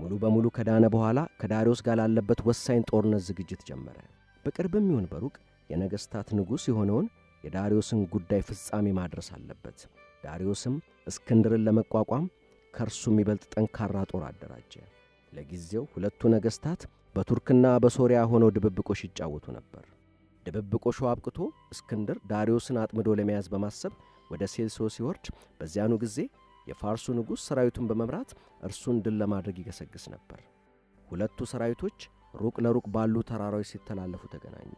ሙሉ በሙሉ ከዳነ በኋላ ከዳሪዮስ ጋር ላለበት ወሳኝ ጦርነት ዝግጅት ጀመረ። በቅርብም ይሁን በሩቅ የነገስታት ንጉሥ የሆነውን የዳሪዮስን ጉዳይ ፍጻሜ ማድረስ አለበት። ዳሪዮስም እስክንድርን ለመቋቋም ከእርሱ የሚበልጥ ጠንካራ ጦር አደራጀ። ለጊዜው ሁለቱ ነገስታት በቱርክና በሶሪያ ሆነው ድብብቆሽ ይጫወቱ ነበር። ድብብቆሹ አብቅቶ እስክንድር ዳሪዮስን አጥምዶ ለመያዝ በማሰብ ወደ ሴልሶ ሲወርድ በዚያኑ ጊዜ የፋርሱ ንጉሥ ሰራዊቱን በመምራት እርሱን ድል ለማድረግ ይገሰግስ ነበር። ሁለቱ ሰራዊቶች ሩቅ ለሩቅ ባሉ ተራራዎች ሲተላለፉ ተገናኙ።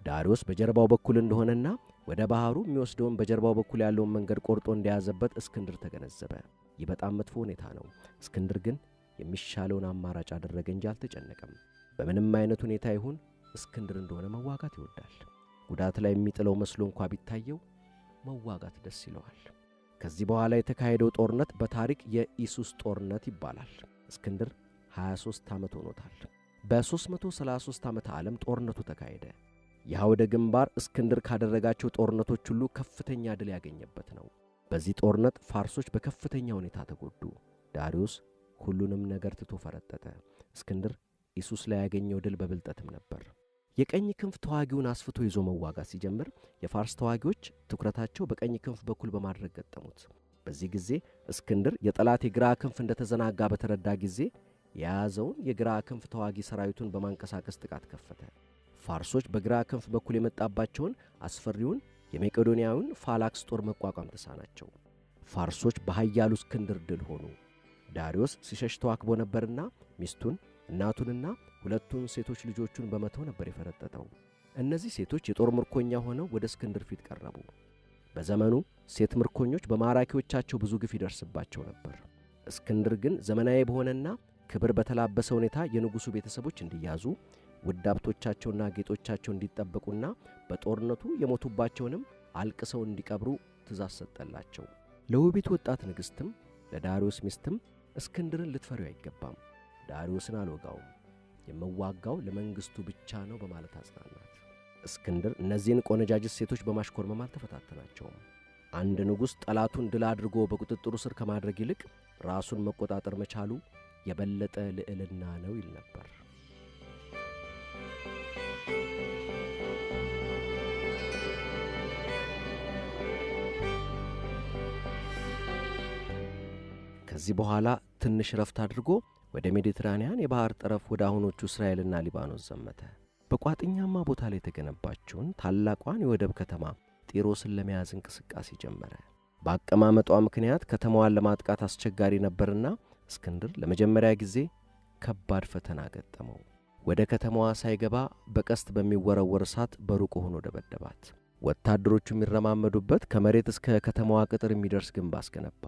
ዳሪዮስ በጀርባው በኩል እንደሆነና ወደ ባህሩ የሚወስደውን በጀርባው በኩል ያለውን መንገድ ቆርጦ እንደያዘበት እስክንድር ተገነዘበ። ይህ በጣም መጥፎ ሁኔታ ነው። እስክንድር ግን የሚሻለውን አማራጭ አደረገ እንጂ አልተጨነቀም። በምንም አይነት ሁኔታ ይሁን እስክንድር እንደሆነ መዋጋት ይወዳል። ጉዳት ላይ የሚጥለው መስሎ እንኳ ቢታየው መዋጋት ደስ ይለዋል። ከዚህ በኋላ የተካሄደው ጦርነት በታሪክ የኢሱስ ጦርነት ይባላል። እስክንድር 23 ዓመት ሆኖታል። በ333 ዓመተ ዓለም ጦርነቱ ተካሄደ። የአውደ ግንባር እስክንድር ካደረጋቸው ጦርነቶች ሁሉ ከፍተኛ ድል ያገኘበት ነው። በዚህ ጦርነት ፋርሶች በከፍተኛ ሁኔታ ተጎዱ። ዳሪዮስ ሁሉንም ነገር ትቶ ፈረጠጠ። እስክንድር ኢሱስ ላይ ያገኘው ድል በብልጠትም ነበር። የቀኝ ክንፍ ተዋጊውን አስፍቶ ይዞ መዋጋት ሲጀምር የፋርስ ተዋጊዎች ትኩረታቸው በቀኝ ክንፍ በኩል በማድረግ ገጠሙት። በዚህ ጊዜ እስክንድር የጠላት የግራ ክንፍ እንደተዘናጋ በተረዳ ጊዜ የያዘውን የግራ ክንፍ ተዋጊ ሰራዊቱን በማንቀሳቀስ ጥቃት ከፈተ። ፋርሶች በግራ ክንፍ በኩል የመጣባቸውን አስፈሪውን የመቄዶንያውን ፋላክስ ጦር መቋቋም ተሳናቸው። ፋርሶች በኃያሉ እስክንድር ድል ሆኑ። ዳሪዮስ ሲሸሽ ተዋክቦ ነበርና ሚስቱን፣ እናቱንና ሁለቱን ሴቶች ልጆቹን በመተው ነበር የፈረጠጠው። እነዚህ ሴቶች የጦር ምርኮኛ ሆነው ወደ እስክንድር ፊት ቀረቡ። በዘመኑ ሴት ምርኮኞች በማራኪዎቻቸው ብዙ ግፍ ይደርስባቸው ነበር። እስክንድር ግን ዘመናዊ በሆነና ክብር በተላበሰ ሁኔታ የንጉሱ ቤተሰቦች እንዲያዙ፣ ውድ ሀብቶቻቸውና ጌጦቻቸው እንዲጠበቁና በጦርነቱ የሞቱባቸውንም አልቅሰው እንዲቀብሩ ትእዛዝ ሰጠላቸው። ለውቢት ወጣት ንግስትም ለዳሪዮስ ሚስትም እስክንድርን ልትፈሪው አይገባም፣ ዳሪዮስን አልወጋውም፣ የምዋጋው ለመንግስቱ ብቻ ነው በማለት አጽናናት። እስክንድር እነዚህን ቆነጃጅት ሴቶች በማሽኮርመም አልተፈታተናቸውም። አንድ ንጉሥ ጠላቱን ድል አድርጎ በቁጥጥሩ ስር ከማድረግ ይልቅ ራሱን መቆጣጠር መቻሉ የበለጠ ልዕልና ነው ይል ነበር። ከዚህ በኋላ ትንሽ ረፍት አድርጎ ወደ ሜዲትራኒያን የባህር ጠረፍ ወደ አሁኖቹ እስራኤልና ሊባኖስ ዘመተ። በቋጥኛማ ቦታ ላይ የተገነባችውን ታላቋን የወደብ ከተማ ጢሮስን ለመያዝ እንቅስቃሴ ጀመረ። በአቀማመጧ ምክንያት ከተማዋን ለማጥቃት አስቸጋሪ ነበርና እስክንድር ለመጀመሪያ ጊዜ ከባድ ፈተና ገጠመው። ወደ ከተማዋ ሳይገባ በቀስት በሚወረወር እሳት በሩቅ ሆኖ ደበደባት። ወታደሮቹ የሚረማመዱበት ከመሬት እስከ ከተማዋ ቅጥር የሚደርስ ግንብ አስገነባ።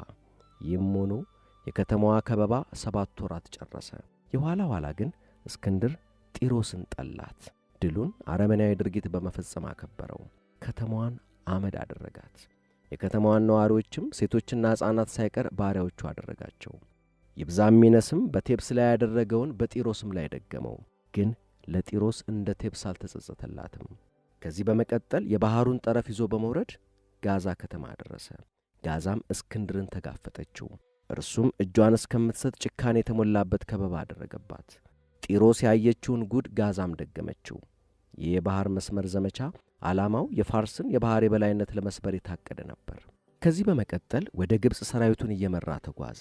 ይህም ሆኖ የከተማዋ ከበባ 7 ወራት ጨረሰ። የኋላ ኋላ ግን እስክንድር ጢሮስን ጠላት። ድሉን አረመናዊ ድርጊት በመፈጸም አከበረው። ከተማዋን አመድ አደረጋት። የከተማዋን ነዋሪዎችም ሴቶችና ሕፃናት ሳይቀር ባሪያዎቹ አደረጋቸው። ይብዛም ይነስም በቴብስ ላይ ያደረገውን በጢሮስም ላይ ደገመው። ግን ለጢሮስ እንደ ቴብስ አልተጸጸተላትም። ከዚህ በመቀጠል የባህሩን ጠረፍ ይዞ በመውረድ ጋዛ ከተማ ደረሰ። ጋዛም እስክንድርን ተጋፈጠችው። እርሱም እጇን እስከምትሰጥ ጭካኔ የተሞላበት ከበባ አደረገባት። ጢሮስ ያየችውን ጉድ ጋዛም ደገመችው። ይህ የባህር መስመር ዘመቻ ዓላማው የፋርስን የባህር የበላይነት ለመስበር የታቀደ ነበር። ከዚህ በመቀጠል ወደ ግብጽ ሰራዊቱን እየመራ ተጓዘ።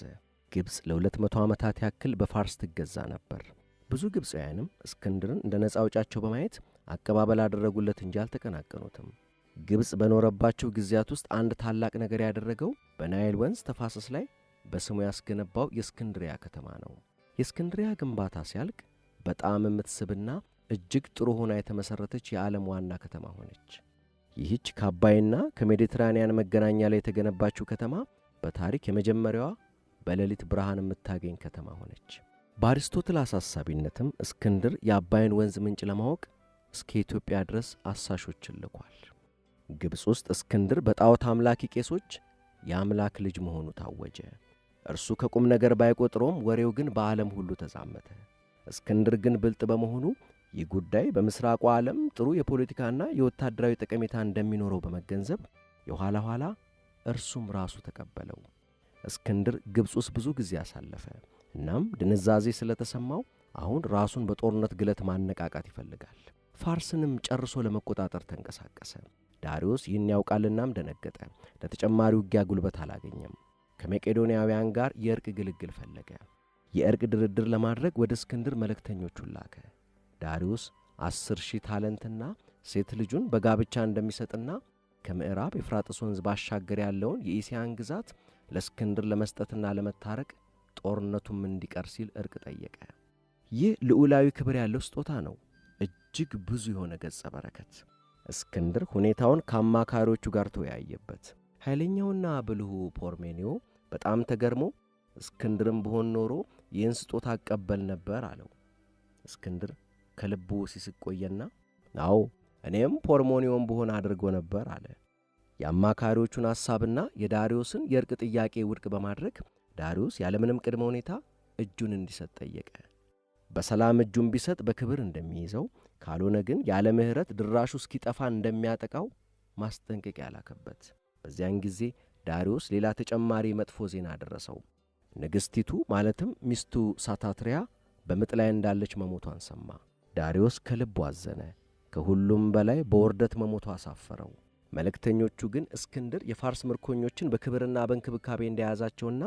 ግብጽ ለ200 ዓመታት ያክል በፋርስ ትገዛ ነበር። ብዙ ግብጻውያንም እስክንድርን እንደ ነፃ አውጫቸው በማየት አቀባበል አደረጉለት እንጂ አልተቀናቀኑትም። ግብጽ በኖረባቸው ጊዜያት ውስጥ አንድ ታላቅ ነገር ያደረገው በናይል ወንዝ ተፋሰስ ላይ በስሙ ያስገነባው የእስክንድሪያ ከተማ ነው። የእስክንድሪያ ግንባታ ሲያልቅ በጣም የምትስብና እጅግ ጥሩ ሆና የተመሰረተች የዓለም ዋና ከተማ ሆነች። ይህች ከአባይና ከሜዲትራኒያን መገናኛ ላይ የተገነባችው ከተማ በታሪክ የመጀመሪያዋ በሌሊት ብርሃን የምታገኝ ከተማ ሆነች። በአሪስቶትል አሳሳቢነትም እስክንድር የአባይን ወንዝ ምንጭ ለማወቅ እስከ ኢትዮጵያ ድረስ አሳሾችን ልኳል። ግብጽ ውስጥ እስክንድር በጣዖት አምላኪ ቄሶች የአምላክ ልጅ መሆኑ ታወጀ። እርሱ ከቁም ነገር ባይቆጥረውም ወሬው ግን በዓለም ሁሉ ተዛመተ። እስክንድር ግን ብልጥ በመሆኑ ይህ ጉዳይ በምስራቁ ዓለም ጥሩ የፖለቲካና የወታደራዊ ጠቀሜታ እንደሚኖረው በመገንዘብ የኋላ ኋላ እርሱም ራሱ ተቀበለው። እስክንድር ግብጽ ውስጥ ብዙ ጊዜ አሳለፈ። እናም ድንዛዜ ስለተሰማው አሁን ራሱን በጦርነት ግለት ማነቃቃት ይፈልጋል። ፋርስንም ጨርሶ ለመቆጣጠር ተንቀሳቀሰ። ዳርዮስ ይህን ያውቃልናም ደነገጠ። ለተጨማሪ ውጊያ ጉልበት አላገኘም። ከመቄዶንያውያን ጋር የእርቅ ግልግል ፈለገ። የእርቅ ድርድር ለማድረግ ወደ እስክንድር መልእክተኞቹን ላከ። ዳርዮስ 10,000 ታለንትና ሴት ልጁን በጋብቻ እንደሚሰጥና ከምዕራብ ኤፍራጥስ ወንዝ ባሻገር ያለውን የኢሲያን ግዛት ለእስክንድር ለመስጠትና ለመታረቅ ጦርነቱም እንዲቀር ሲል እርቅ ጠየቀ። ይህ ልዑላዊ ክብር ያለው ስጦታ ነው። እጅግ ብዙ የሆነ ገጸ በረከት። እስክንድር ሁኔታውን ከአማካሪዎቹ ጋር ተወያየበት። ኃይለኛውና ብልሁ ፖርሜኒዮ በጣም ተገርሞ እስክንድርም ብሆን ኖሮ ይህን ስጦታ አቀበል ነበር አለው። እስክንድር ከልቡ ሲስቅ ቆየና አዎ እኔም ፖርሞኒዮም ብሆን አድርጎ ነበር አለ። የአማካሪዎቹን ሐሳብና የዳርዮስን የእርቅ ጥያቄ ውድቅ በማድረግ ዳርዮስ ያለምንም ቅድመ ሁኔታ እጁን እንዲሰጥ ጠየቀ። በሰላም እጁን ቢሰጥ በክብር እንደሚይዘው፣ ካልሆነ ግን ያለ ምሕረት ድራሹ እስኪጠፋ እንደሚያጠቃው ማስጠንቀቂያ ላከበት። በዚያን ጊዜ ዳርዮስ ሌላ ተጨማሪ መጥፎ ዜና አደረሰው። ንግሥቲቱ ማለትም ሚስቱ ሳታትሪያ በምጥ ላይ እንዳለች መሞቷን ሰማ። ዳርዮስ ከልቡ አዘነ። ከሁሉም በላይ በውርደት መሞቷ አሳፈረው። መልእክተኞቹ ግን እስክንድር የፋርስ ምርኮኞችን በክብርና በእንክብካቤ እንደያዛቸውና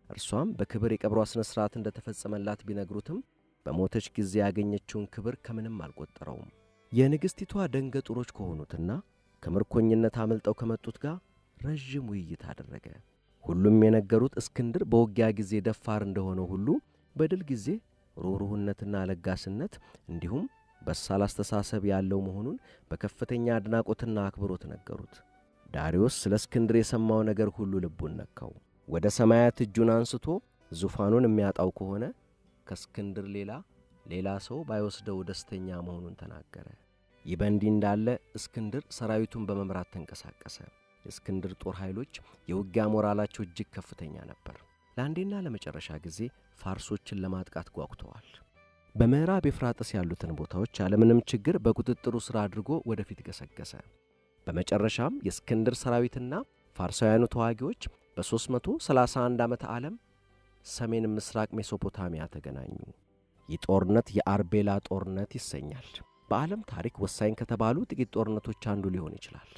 እርሷም በክብር የቀብሯ ሥነ ሥርዓት እንደተፈጸመላት ቢነግሩትም በሞተች ጊዜ ያገኘችውን ክብር ከምንም አልቆጠረውም። የንግሥቲቷ ደንገጡሮች ከሆኑትና ከምርኮኝነት አመልጠው ከመጡት ጋር ረዥም ውይይት አደረገ። ሁሉም የነገሩት እስክንድር በውጊያ ጊዜ ደፋር እንደሆነ ሁሉ በድል ጊዜ ሩህሩህነትና ለጋስነት እንዲሁም በሳል አስተሳሰብ ያለው መሆኑን በከፍተኛ አድናቆትና አክብሮት ነገሩት። ዳርዮስ ስለ እስክንድር የሰማው ነገር ሁሉ ልቡን ነካው። ወደ ሰማያት እጁን አንስቶ ዙፋኑን የሚያጣው ከሆነ ከእስክንድር ሌላ ሰው ባይወስደው ደስተኛ መሆኑን ተናገረ። ይህ በእንዲህ እንዳለ እስክንድር ሰራዊቱን በመምራት ተንቀሳቀሰ። የእስክንድር ጦር ኃይሎች የውጊያ ሞራላቸው እጅግ ከፍተኛ ነበር። ለአንዴና ለመጨረሻ ጊዜ ፋርሶችን ለማጥቃት ጓጉተዋል። በምዕራብ ኤፍራጥስ ያሉትን ቦታዎች ያለምንም ችግር በቁጥጥሩ ስር አድርጎ ወደፊት ገሰገሰ። በመጨረሻም የእስክንድር ሰራዊትና ፋርሳውያኑ ተዋጊዎች በ331 ዓመተ ዓለም ሰሜን ምስራቅ ሜሶፖታሚያ ተገናኙ። ይህ ጦርነት የአርቤላ ጦርነት ይሰኛል። በዓለም ታሪክ ወሳኝ ከተባሉ ጥቂት ጦርነቶች አንዱ ሊሆን ይችላል።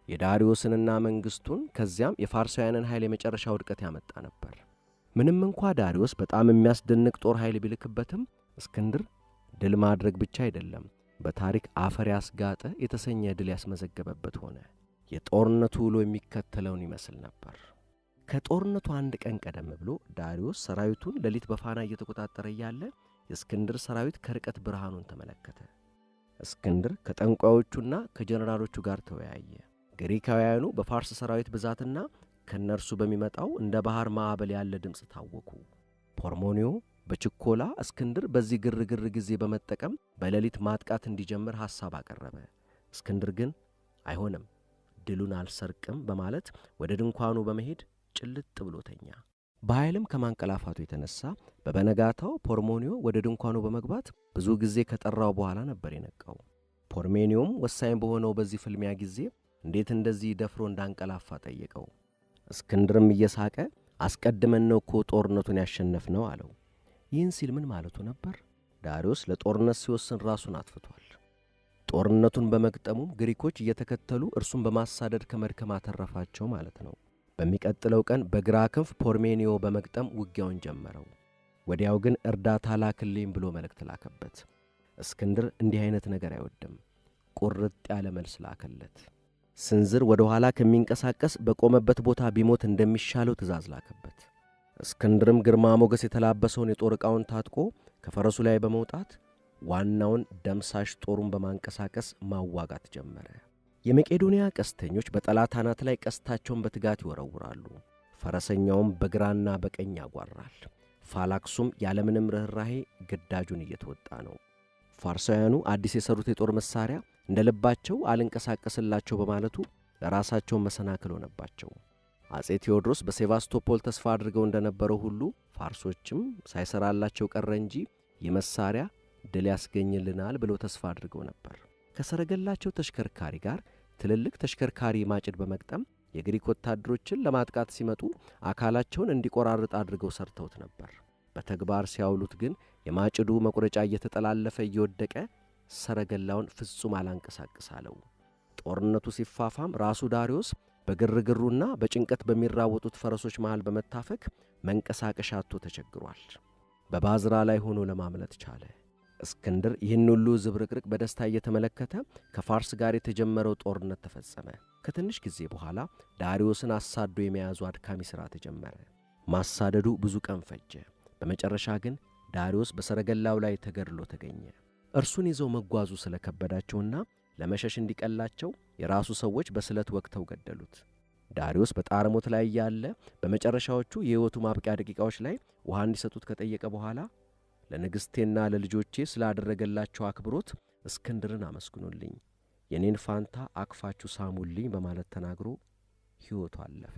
የዳርዮስንና መንግስቱን ከዚያም የፋርሳውያንን ኃይል የመጨረሻ ውድቀት ያመጣ ነበር። ምንም እንኳ ዳርዮስ በጣም የሚያስደንቅ ጦር ኃይል ቢልክበትም እስክንድር ድል ማድረግ ብቻ አይደለም፣ በታሪክ አፈር ያስጋጠ የተሰኘ ድል ያስመዘገበበት ሆነ። የጦርነቱ ውሎ የሚከተለውን ይመስል ነበር። ከጦርነቱ አንድ ቀን ቀደም ብሎ ዳርዮስ ሰራዊቱን ሌሊት በፋና እየተቆጣጠረ እያለ የእስክንድር ሰራዊት ከርቀት ብርሃኑን ተመለከተ። እስክንድር ከጠንቋዮቹና ከጀነራሎቹ ጋር ተወያየ። ግሪካውያኑ በፋርስ ሰራዊት ብዛትና ከነርሱ በሚመጣው እንደ ባህር ማዕበል ያለ ድምፅ ታወኩ። ፖርሞኒዮ በችኮላ እስክንድር በዚህ ግርግር ጊዜ በመጠቀም በሌሊት ማጥቃት እንዲጀምር ሐሳብ አቀረበ። እስክንድር ግን አይሆንም፣ ድሉን አልሰርቅም በማለት ወደ ድንኳኑ በመሄድ ጭልጥ ብሎ ተኛ። በኃይልም ከማንቀላፋቱ የተነሳ በበነጋታው ፖርሞኒዮ ወደ ድንኳኑ በመግባት ብዙ ጊዜ ከጠራው በኋላ ነበር የነቃው። ፖርሜኒዮም ወሳኝ በሆነው በዚህ ፍልሚያ ጊዜ እንዴት እንደዚህ ደፍሮ እንዳንቀላፋ ጠየቀው። እስክንድርም እየሳቀ አስቀድመን ነው እኮ ጦርነቱን ያሸነፍነው አለው። ይህን ሲል ምን ማለቱ ነበር? ዳርዮስ ለጦርነት ሲወስን ራሱን አጥፍቷል። ጦርነቱን በመግጠሙም ግሪኮች እየተከተሉ እርሱን በማሳደድ ከመድከም አተረፋቸው ማለት ነው። በሚቀጥለው ቀን በግራ ክንፍ ፖርሜኒዮ በመግጠም ውጊያውን ጀመረው። ወዲያው ግን እርዳታ ላክልኝ ብሎ መልእክት ላከበት። እስክንድር እንዲህ አይነት ነገር አይወድም። ቁርጥ ያለ መልስ ላከለት። ስንዝር ወደ ኋላ ከሚንቀሳቀስ በቆመበት ቦታ ቢሞት እንደሚሻለው ትእዛዝ ላከበት። እስክንድርም ግርማ ሞገስ የተላበሰውን የጦር ዕቃውን ታጥቆ ከፈረሱ ላይ በመውጣት ዋናውን ደምሳሽ ጦሩን በማንቀሳቀስ ማዋጋት ጀመረ። የመቄዶንያ ቀስተኞች በጠላት አናት ላይ ቀስታቸውን በትጋት ይወረውራሉ። ፈረሰኛውም በግራና በቀኝ ያጓራል። ፋላክሱም ያለምንም ርኅራሄ ግዳጁን እየተወጣ ነው። ፋርሳውያኑ አዲስ የሰሩት የጦር መሳሪያ እንደ ልባቸው አልንቀሳቀስላቸው በማለቱ ለራሳቸው መሰናክል ሆነባቸው። አጼ ቴዎድሮስ በሴቫስቶፖል ተስፋ አድርገው እንደነበረው ሁሉ ፋርሶችም ሳይሰራላቸው ቀረ እንጂ የመሳሪያ ድል ያስገኝልናል ብለው ተስፋ አድርገው ነበር። ከሰረገላቸው ተሽከርካሪ ጋር ትልልቅ ተሽከርካሪ ማጭድ በመግጠም የግሪክ ወታደሮችን ለማጥቃት ሲመጡ አካላቸውን እንዲቆራርጥ አድርገው ሰርተውት ነበር። በተግባር ሲያውሉት ግን የማጭዱ መቁረጫ እየተጠላለፈ እየወደቀ ሰረገላውን ፍጹም አላንቀሳቅስ አለው። ጦርነቱ ሲፋፋም ራሱ ዳርዮስ በግርግሩና በጭንቀት በሚራወጡት ፈረሶች መሃል በመታፈክ መንቀሳቀሻ አጥቶ ተቸግሯል። በባዝራ ላይ ሆኖ ለማምለጥ ቻለ። እስክንድር ይህን ሁሉ ዝብርቅርቅ በደስታ እየተመለከተ ከፋርስ ጋር የተጀመረው ጦርነት ተፈጸመ። ከትንሽ ጊዜ በኋላ ዳርዮስን አሳዶ የመያዙ አድካሚ ሥራ ተጀመረ። ማሳደዱ ብዙ ቀን ፈጀ። በመጨረሻ ግን ዳርዮስ በሰረገላው ላይ ተገድሎ ተገኘ። እርሱን ይዘው መጓዙ ስለከበዳቸውና ለመሸሽ እንዲቀላቸው የራሱ ሰዎች በስለት ወቅተው ገደሉት። ዳርዮስ በጣረሞት ላይ ያለ በመጨረሻዎቹ የሕይወቱ ማብቂያ ደቂቃዎች ላይ ውሃ እንዲሰጡት ከጠየቀ በኋላ ለንግሥቴና ለልጆቼ ስላደረገላቸው አክብሮት እስክንድርን አመስግኑልኝ፣ የኔን ፋንታ አቅፋችሁ ሳሙልኝ በማለት ተናግሮ ሕይወቱ አለፈ።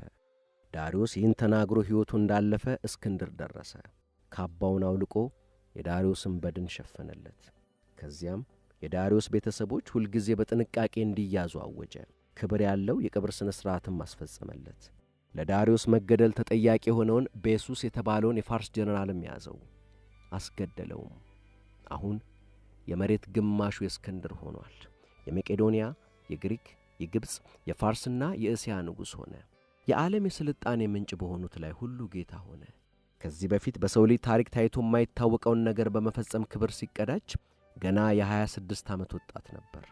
ዳርዮስ ይህን ተናግሮ ሕይወቱ እንዳለፈ እስክንድር ደረሰ። ካባውን አውልቆ የዳርዮስን በድን ሸፈነለት። ከዚያም የዳርዮስ ቤተሰቦች ሁልጊዜ በጥንቃቄ እንዲያዙ አወጀ። ክብር ያለው የቀብር ሥነ ሥርዓትም አስፈጸመለት። ለዳርዮስ መገደል ተጠያቂ የሆነውን ቤሱስ የተባለውን የፋርስ ጀነራልም ያዘው፣ አስገደለውም። አሁን የመሬት ግማሹ የእስክንድር ሆኗል። የመቄዶንያ፣ የግሪክ፣ የግብፅ፣ የፋርስና የእስያ ንጉሥ ሆነ። የዓለም የሥልጣኔ ምንጭ በሆኑት ላይ ሁሉ ጌታ ሆነ። ከዚህ በፊት በሰው ልጅ ታሪክ ታይቶ የማይታወቀውን ነገር በመፈጸም ክብር ሲቀዳጅ ገና የ26 ዓመት ወጣት ነበር።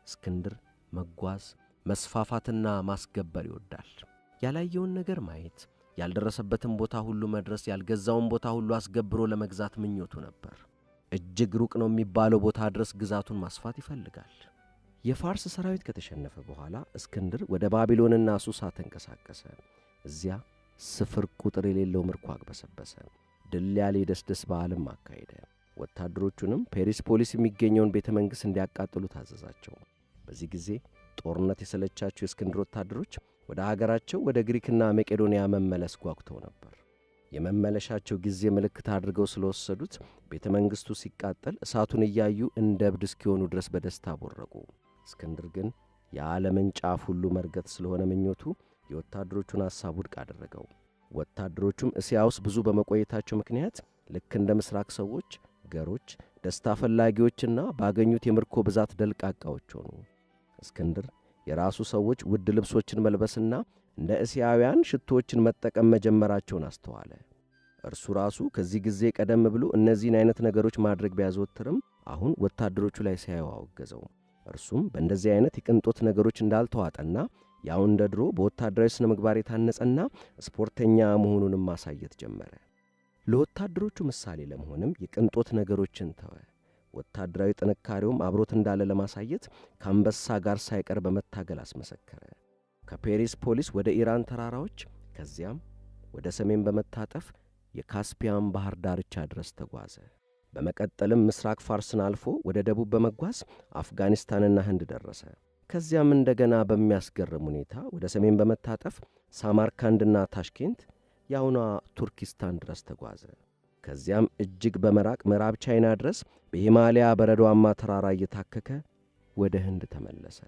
እስክንድር መጓዝ፣ መስፋፋትና ማስገበር ይወዳል። ያላየውን ነገር ማየት፣ ያልደረሰበትን ቦታ ሁሉ መድረስ፣ ያልገዛውን ቦታ ሁሉ አስገብሮ ለመግዛት ምኞቱ ነበር። እጅግ ሩቅ ነው የሚባለው ቦታ ድረስ ግዛቱን ማስፋት ይፈልጋል። የፋርስ ሰራዊት ከተሸነፈ በኋላ እስክንድር ወደ ባቢሎንና ሱሳ ተንቀሳቀሰ። እዚያ ስፍር ቁጥር የሌለው ምርኮ አግበሰበሰ። ድል ያለ የደስደስ በዓልም አካሄደ። ወታደሮቹንም ፔሪስፖሊስ የሚገኘውን ቤተ መንግሥት እንዲያቃጥሉ ታዘዛቸው። በዚህ ጊዜ ጦርነት የሰለቻቸው የእስክንድር ወታደሮች ወደ አገራቸው ወደ ግሪክና መቄዶንያ መመለስ ጓጉተው ነበር። የመመለሻቸው ጊዜ ምልክት አድርገው ስለወሰዱት ቤተ መንግሥቱ ሲቃጠል እሳቱን እያዩ እንደ እብድ እስኪሆኑ ድረስ በደስታ ቦረቁ። እስክንድር ግን የዓለምን ጫፍ ሁሉ መርገጥ ስለሆነ ምኞቱ የወታደሮቹን ሐሳብ ውድቅ አደረገው። ወታደሮቹም እስያ ውስጥ ብዙ በመቆየታቸው ምክንያት ልክ እንደ ምስራቅ ሰዎች ገሮች፣ ደስታ ፈላጊዎችና ባገኙት የምርኮ ብዛት ደልቃቃዎች ሆኑ። እስክንድር የራሱ ሰዎች ውድ ልብሶችን መልበስና እንደ እስያውያን ሽቶዎችን መጠቀም መጀመራቸውን አስተዋለ። እርሱ ራሱ ከዚህ ጊዜ ቀደም ብሎ እነዚህን አይነት ነገሮች ማድረግ ቢያዘወትርም አሁን ወታደሮቹ ላይ ሲያየው አወገዘው። እርሱም በእንደዚህ አይነት የቅንጦት ነገሮች እንዳልተዋጠና ያው እንደ ድሮ በወታደራዊ ስነ ምግባር የታነጸና ስፖርተኛ መሆኑንም ማሳየት ጀመረ። ለወታደሮቹ ምሳሌ ለመሆንም የቅንጦት ነገሮችን ተወ። ወታደራዊ ጥንካሬውም አብሮት እንዳለ ለማሳየት ከአንበሳ ጋር ሳይቀር በመታገል አስመሰከረ። ከፔሪስ ፖሊስ ወደ ኢራን ተራራዎች ከዚያም ወደ ሰሜን በመታጠፍ የካስፒያን ባህር ዳርቻ ድረስ ተጓዘ። በመቀጠልም ምስራቅ ፋርስን አልፎ ወደ ደቡብ በመጓዝ አፍጋኒስታንና ህንድ ደረሰ። ከዚያም እንደገና በሚያስገርም ሁኔታ ወደ ሰሜን በመታጠፍ ሳማርካንድና ታሽኬንት የአሁኗ ቱርኪስታን ድረስ ተጓዘ። ከዚያም እጅግ በመራቅ ምዕራብ ቻይና ድረስ በሂማሊያ በረዷማ ተራራ እየታከከ ወደ ህንድ ተመለሰ።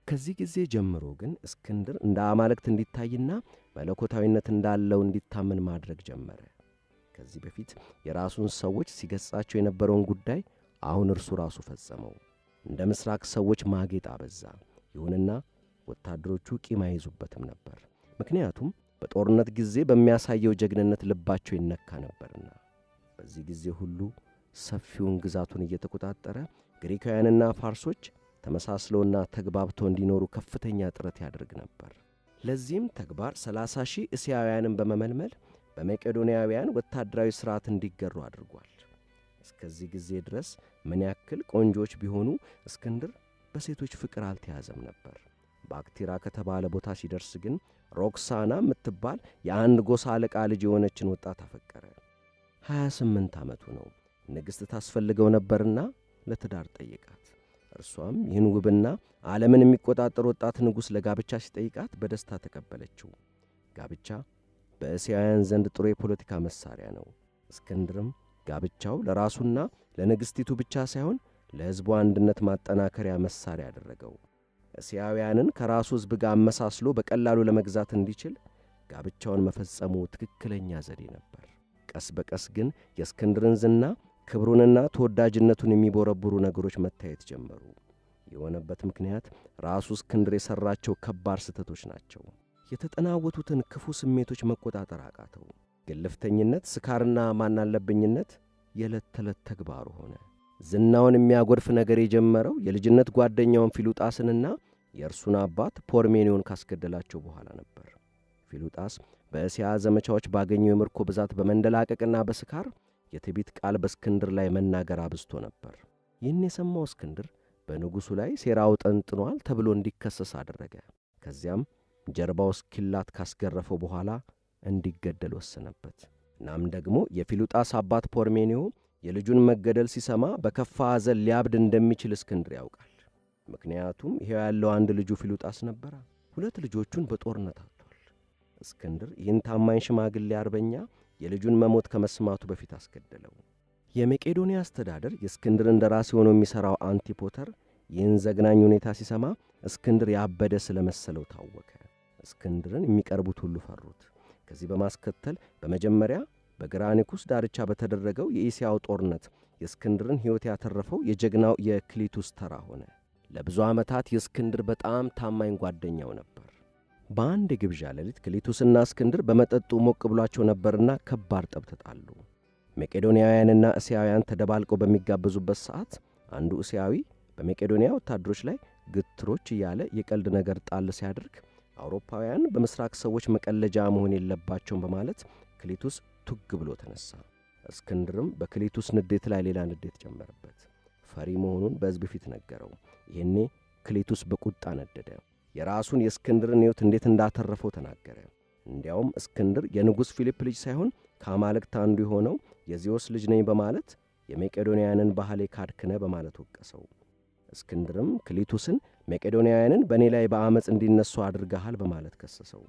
ከዚህ ጊዜ ጀምሮ ግን እስክንድር እንደ አማልክት እንዲታይና መለኮታዊነት እንዳለው እንዲታመን ማድረግ ጀመረ። ከዚህ በፊት የራሱን ሰዎች ሲገጻቸው የነበረውን ጉዳይ አሁን እርሱ ራሱ ፈጸመው። እንደ ምስራቅ ሰዎች ማጌጥ አበዛ። ይሁንና ወታደሮቹ ቂም አይዙበትም ነበር። ምክንያቱም በጦርነት ጊዜ በሚያሳየው ጀግንነት ልባቸው ይነካ ነበርና። በዚህ ጊዜ ሁሉ ሰፊውን ግዛቱን እየተቆጣጠረ ግሪካውያንና ፋርሶች ተመሳስለውና ተግባብተው እንዲኖሩ ከፍተኛ ጥረት ያደርግ ነበር። ለዚህም ተግባር 30,000 እስያውያንን በመመልመል በመቄዶንያውያን ወታደራዊ ሥርዓት እንዲገሩ አድርጓል። እስከዚህ ጊዜ ድረስ ምን ያክል ቆንጆች ቢሆኑ እስክንድር በሴቶች ፍቅር አልተያዘም ነበር። ባክቲራ ከተባለ ቦታ ሲደርስ ግን ሮክሳና የምትባል የአንድ ጎሳ አለቃ ልጅ የሆነችን ወጣት አፈቀረ። 28 ዓመቱ ነው። ንግሥት ታስፈልገው ነበርና ለትዳር ጠየቃት። እርሷም ይህን ውብና ዓለምን የሚቆጣጠር ወጣት ንጉሥ ለጋብቻ ሲጠይቃት በደስታ ተቀበለችው። ጋብቻ በእስያውያን ዘንድ ጥሩ የፖለቲካ መሳሪያ ነው። እስክንድርም ጋብቻው ለራሱና ለንግሥቲቱ ብቻ ሳይሆን ለሕዝቡ አንድነት ማጠናከሪያ መሳሪያ አደረገው። እስያውያንን ከራሱ ሕዝብ ጋር አመሳስሎ በቀላሉ ለመግዛት እንዲችል ጋብቻውን መፈጸሙ ትክክለኛ ዘዴ ነበር። ቀስ በቀስ ግን የእስክንድርን ዝና ክብሩንና ተወዳጅነቱን የሚቦረቡሩ ነገሮች መታየት ጀመሩ። የሆነበት ምክንያት ራሱ እስክንድር የሠራቸው ከባድ ስህተቶች ናቸው። የተጠናወቱትን ክፉ ስሜቶች መቆጣጠር አቃተው። ግልፍተኝነት፣ ስካርና ማናለብኝነት የዕለት ተዕለት ተግባሩ ሆነ። ዝናውን የሚያጎድፍ ነገር የጀመረው የልጅነት ጓደኛውን ፊሉጣስንና የእርሱን አባት ፖርሜኒዮን ካስገደላቸው በኋላ ነበር። ፊሉጣስ በእስያ ዘመቻዎች ባገኘው የምርኮ ብዛት በመንደላቀቅና በስካር የትዕቢት ቃል በእስክንድር ላይ መናገር አብዝቶ ነበር። ይህን የሰማው እስክንድር በንጉሡ ላይ ሴራው ጠንጥኗል ተብሎ እንዲከሰስ አደረገ። ከዚያም ጀርባው እስኪላት ካስገረፈው በኋላ እንዲገደል ወሰነበት። እናም ደግሞ የፊሉጣስ አባት ፖርሜኒዮ የልጁን መገደል ሲሰማ በከፋ ሐዘን ሊያብድ እንደሚችል እስክንድር ያውቃል። ምክንያቱም ይሄው ያለው አንድ ልጁ ፊሉጣስ ነበር። ሁለት ልጆቹን በጦርነት አጥቷል። እስክንድር ይህን ታማኝ ሽማግሌ አርበኛ የልጁን መሞት ከመስማቱ በፊት አስገደለው። የመቄዶንያ አስተዳደር የእስክንድር እንደራሴ ሆኖ የሚሠራው አንቲፖተር ይህን ዘግናኝ ሁኔታ ሲሰማ እስክንድር ያበደ ስለመሰለው ታወከ። እስክንድርን የሚቀርቡት ሁሉ ፈሩት። ከዚህ በማስከተል በመጀመሪያ በግራኒኩስ ዳርቻ በተደረገው የኢሲያው ጦርነት የእስክንድርን ሕይወት ያተረፈው የጀግናው የክሊቱስ ተራ ሆነ። ለብዙ ዓመታት የእስክንድር በጣም ታማኝ ጓደኛው ነበር። በአንድ የግብዣ ሌሊት ክሊቱስና እስክንድር በመጠጡ ሞቅ ብሏቸው ነበርና ከባድ ጠብ ተጣሉ። መቄዶንያውያንና እስያውያን ተደባልቀው በሚጋበዙበት ሰዓት አንዱ እስያዊ በመቄዶንያ ወታደሮች ላይ ግትሮች እያለ የቀልድ ነገር ጣል ሲያደርግ አውሮፓውያን በምስራቅ ሰዎች መቀለጃ መሆን የለባቸውም በማለት ክሊቱስ ቱግ ብሎ ተነሳ። እስክንድርም በክሊቱስ ንዴት ላይ ሌላ ንዴት ጨመረበት። ፈሪ መሆኑን በሕዝብ ፊት ነገረው። ይሄኔ ክሊቱስ በቁጣ ነደደ። የራሱን የእስክንድርን ሕይወት እንዴት እንዳተረፈው ተናገረ። እንዲያውም እስክንድር የንጉሥ ፊሊፕ ልጅ ሳይሆን ከአማልክት አንዱ የሆነው የዚዮስ ልጅ ነኝ በማለት የመቄዶንያንን ባህል ካድክነ በማለት ወቀሰው። እስክንድርም ክሊቱስን መቄዶንያውያንን በእኔ ላይ በአመፅ እንዲነሱ አድርገሃል በማለት ከሰሰው።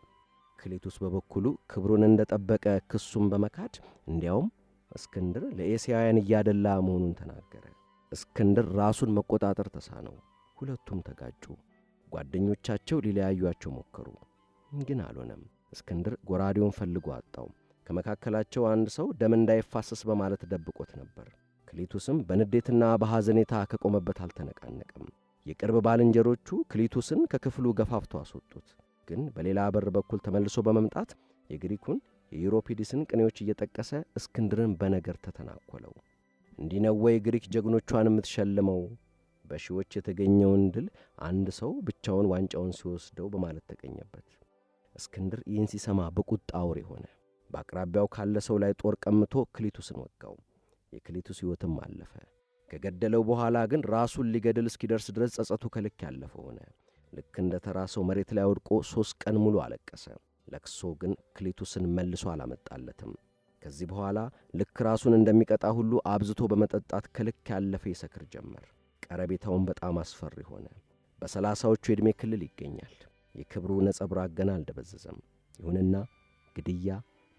ክሊቱስ በበኩሉ ክብሩን እንደጠበቀ ክሱን በመካድ እንዲያውም እስክንድር ለኤስያውያን እያደላ መሆኑን ተናገረ። እስክንድር ራሱን መቆጣጠር ተሳነው። ሁለቱም ተጋጩ። ጓደኞቻቸው ሊለያዩአቸው ሞከሩ፣ ግን አልሆነም። እስክንድር ጎራዴውን ፈልጎ አጣው። ከመካከላቸው አንድ ሰው ደም እንዳይፋሰስ በማለት ደብቆት ነበር። ክሊቱስም በንዴትና በሐዘኔታ ከቆመበት አልተነቃነቀም። የቅርብ ባልንጀሮቹ ክሊቱስን ከክፍሉ ገፋፍተው አስወጡት። ግን በሌላ በር በኩል ተመልሶ በመምጣት የግሪኩን የዩሮፒዲስን ቅኔዎች እየጠቀሰ እስክንድርን በነገር ተተናኮለው። እንዲህ ነው ወይ ግሪክ ጀግኖቿን የምትሸልመው? በሺዎች የተገኘውን ድል አንድ ሰው ብቻውን ዋንጫውን ሲወስደው በማለት ተቀኘበት። እስክንድር ይህን ሲሰማ በቁጣ አውሬ ሆነ። በአቅራቢያው ካለ ሰው ላይ ጦር ቀምቶ ክሊቱስን ወጋው። የክሊቱስ ሕይወትም አለፈ። ከገደለው በኋላ ግን ራሱን ሊገድል እስኪደርስ ድረስ ጸጸቱ ከልክ ያለፈ ሆነ። ልክ እንደ ተራ ሰው መሬት ላይ ወድቆ 3 ቀን ሙሉ አለቀሰ። ለቅሶ ግን ክሊቱስን መልሶ አላመጣለትም። ከዚህ በኋላ ልክ ራሱን እንደሚቀጣ ሁሉ አብዝቶ በመጠጣት ከልክ ያለፈ ይሰክር ጀመር። ቀረቤታውን በጣም አስፈሪ ሆነ። በ30ዎቹ የዕድሜ ክልል ይገኛል። የክብሩ ነጸብራቅ ገና አልደበዘዘም። ይሁንና ግድያ፣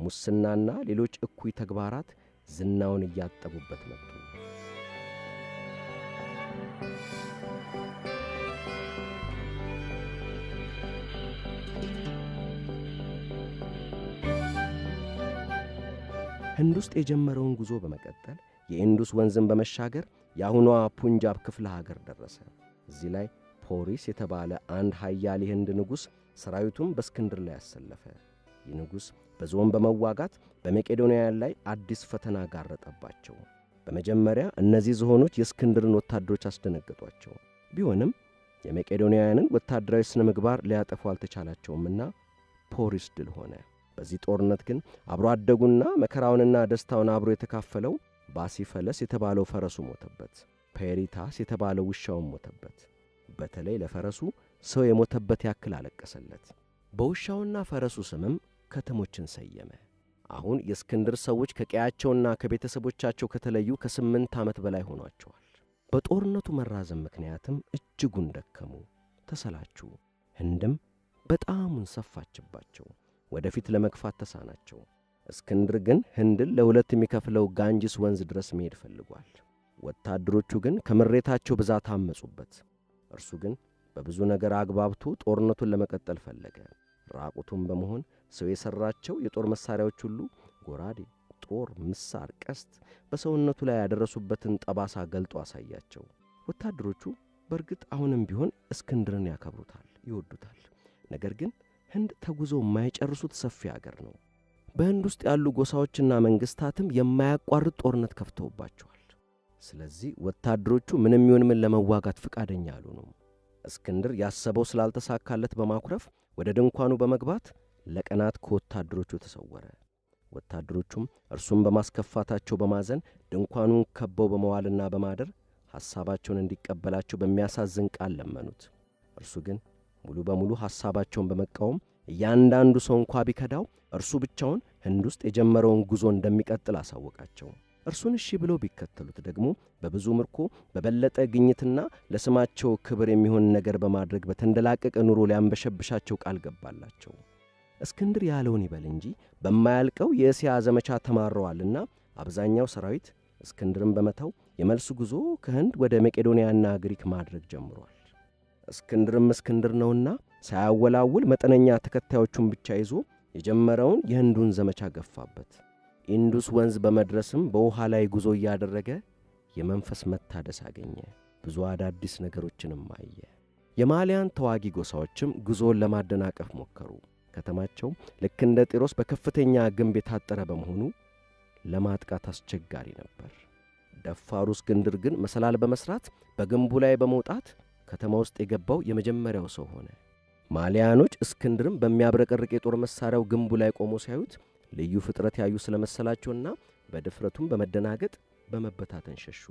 ሙስናና ሌሎች እኩይ ተግባራት ዝናውን እያጠቡበት መጡ። ህንድ ውስጥ የጀመረውን ጉዞ በመቀጠል የኢንዱስ ወንዝን በመሻገር የአሁኗ ፑንጃብ ክፍለ ሀገር ደረሰ። እዚህ ላይ ፖሪስ የተባለ አንድ ኃያል የህንድ ንጉሥ ሰራዊቱን በእስክንድር ላይ አሰለፈ። ይህ ንጉሥ በዞን በመዋጋት በመቄዶንያውያን ላይ አዲስ ፈተና ጋረጠባቸው። በመጀመሪያ እነዚህ ዝሆኖች የእስክንድርን ወታደሮች አስደነገጧቸው። ቢሆንም የመቄዶንያውያንን ወታደራዊ ስነ ምግባር ሊያጠፉ አልተቻላቸውምና ፖሪስ ድል ሆነ። በዚህ ጦርነት ግን አብሮ አደጉና መከራውንና ደስታውን አብሮ የተካፈለው ባሲፈለስ የተባለው ፈረሱ ሞተበት። ፔሪታስ የተባለው ውሻው ሞተበት። በተለይ ለፈረሱ ሰው የሞተበት ያክል አለቀሰለት። በውሻውና ፈረሱ ስምም ከተሞችን ሰየመ። አሁን የእስክንድር ሰዎች ከቀያቸውና ከቤተሰቦቻቸው ከተለዩ ከ8 ዓመት በላይ ሆኗቸዋል። በጦርነቱ መራዘም ምክንያትም እጅጉን ደከሙ፣ ተሰላቹ። ህንድም በጣሙን ሰፋችባቸው። ወደፊት ለመግፋት ተሳናቸው። እስክንድር ግን ህንድን ለሁለት የሚከፍለው ጋንጂስ ወንዝ ድረስ መሄድ ፈልጓል። ወታደሮቹ ግን ከምሬታቸው ብዛት አመጹበት። እርሱ ግን በብዙ ነገር አግባብቶ ጦርነቱን ለመቀጠል ፈለገ። ራቁቱን በመሆን ሰው የሰራቸው የጦር መሳሪያዎች ሁሉ ጎራዴ፣ ጦር፣ ምሳር፣ ቀስት በሰውነቱ ላይ ያደረሱበትን ጠባሳ ገልጦ አሳያቸው። ወታደሮቹ በእርግጥ አሁንም ቢሆን እስክንድርን ያከብሩታል፣ ይወዱታል። ነገር ግን ህንድ ተጉዘው የማይጨርሱት ሰፊ አገር ነው። በህንድ ውስጥ ያሉ ጎሳዎችና መንግስታትም የማያቋርጥ ጦርነት ከፍተውባቸዋል። ስለዚህ ወታደሮቹ ምንም ይሁን ምን ለመዋጋት ፍቃደኛ አልሆኑም። እስክንድር ያሰበው ስላልተሳካለት በማኩረፍ ወደ ድንኳኑ በመግባት ለቀናት ከወታደሮቹ ተሰወረ። ወታደሮቹም እርሱን በማስከፋታቸው በማዘን ድንኳኑን ከበው በመዋልና በማደር ሐሳባቸውን እንዲቀበላቸው በሚያሳዝን ቃል ለመኑት። እርሱ ግን ሙሉ በሙሉ ሐሳባቸውን በመቃወም እያንዳንዱ ሰው እንኳ ቢከዳው እርሱ ብቻውን ህንድ ውስጥ የጀመረውን ጉዞ እንደሚቀጥል አሳወቃቸው። እርሱን እሺ ብለው ቢከተሉት ደግሞ በብዙ ምርኮ በበለጠ ግኝትና ለስማቸው ክብር የሚሆን ነገር በማድረግ በተንደላቀቀ ኑሮ ሊያንበሸብሻቸው ቃል ገባላቸው። እስክንድር ያለውን ይበል እንጂ በማያልቀው የእስያ ዘመቻ ተማረዋልና አብዛኛው ሰራዊት እስክንድርን በመተው የመልስ ጉዞ ከህንድ ወደ መቄዶንያና ግሪክ ማድረግ ጀምሯል። እስክንድርም እስክንድር ነውና ሳያወላውል መጠነኛ ተከታዮቹን ብቻ ይዞ የጀመረውን የህንዱን ዘመቻ ገፋበት። ኢንዱስ ወንዝ በመድረስም በውሃ ላይ ጉዞ እያደረገ የመንፈስ መታደስ አገኘ። ብዙ አዳዲስ ነገሮችንም አየ። የማሊያን ተዋጊ ጎሳዎችም ጉዞውን ለማደናቀፍ ሞከሩ። ከተማቸው ልክ እንደ ጢሮስ በከፍተኛ ግንብ የታጠረ በመሆኑ ለማጥቃት አስቸጋሪ ነበር። ደፋሩ እስክንድር ግን መሰላል በመስራት በግንቡ ላይ በመውጣት ከተማ ውስጥ የገባው የመጀመሪያው ሰው ሆነ። ማሊያኖች እስክንድርም በሚያብረቀርቅ የጦር መሳሪያው ግንቡ ላይ ቆሞ ሲያዩት ልዩ ፍጥረት ያዩ ስለመሰላቸውና በድፍረቱም በመደናገጥ በመበታተን ሸሹ።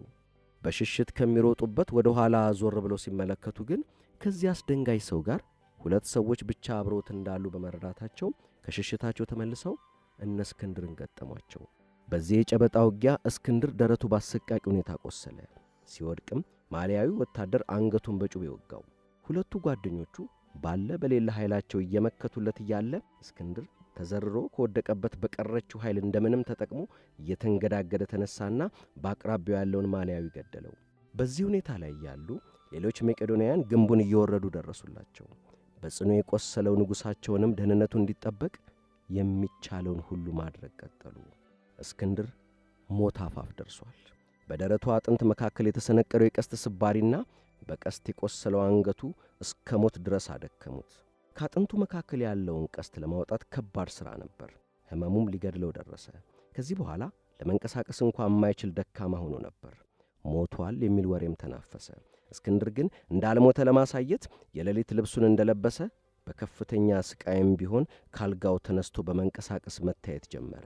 በሽሽት ከሚሮጡበት ወደ ኋላ ዞር ብለው ሲመለከቱ ግን ከዚያ አስደንጋጭ ሰው ጋር ሁለት ሰዎች ብቻ አብረውት እንዳሉ በመረዳታቸው ከሽሽታቸው ተመልሰው እነ እስክንድርን ገጠሟቸው። በዚህ የጨበጣ ውጊያ እስክንድር ደረቱ ባሰቃቂ ሁኔታ ቆሰለ። ሲወድቅም ማሊያዊ ወታደር አንገቱን በጩቤ ወጋው። ሁለቱ ጓደኞቹ ባለ በሌላ ኃይላቸው እየመከቱለት እያለ እስክንድር ተዘርሮ ከወደቀበት በቀረችው ኃይል እንደምንም ተጠቅሞ እየተንገዳገደ ተነሳና በአቅራቢያው ያለውን ማሊያዊ ገደለው። በዚህ ሁኔታ ላይ ያሉ ሌሎች መቄዶንያውያን ግንቡን እየወረዱ ደረሱላቸው። በጽኑ የቆሰለው ንጉሳቸውንም ደህንነቱ እንዲጠበቅ የሚቻለውን ሁሉ ማድረግ ቀጠሉ። እስክንድር ሞት አፋፍ ደርሷል። በደረቱ አጥንት መካከል የተሰነቀረው የቀስት ስባሪና በቀስት የቆሰለው አንገቱ እስከ ሞት ድረስ አደከሙት። ከአጥንቱ መካከል ያለውን ቀስት ለማውጣት ከባድ ሥራ ነበር። ህመሙም ሊገድለው ደረሰ። ከዚህ በኋላ ለመንቀሳቀስ እንኳን የማይችል ደካማ ሆኖ ነበር። ሞቷል የሚል ወሬም ተናፈሰ። እስክንድር ግን እንዳልሞተ ለማሳየት የሌሊት ልብሱን እንደለበሰ በከፍተኛ ስቃይም ቢሆን ካልጋው ተነስቶ በመንቀሳቀስ መታየት ጀመረ።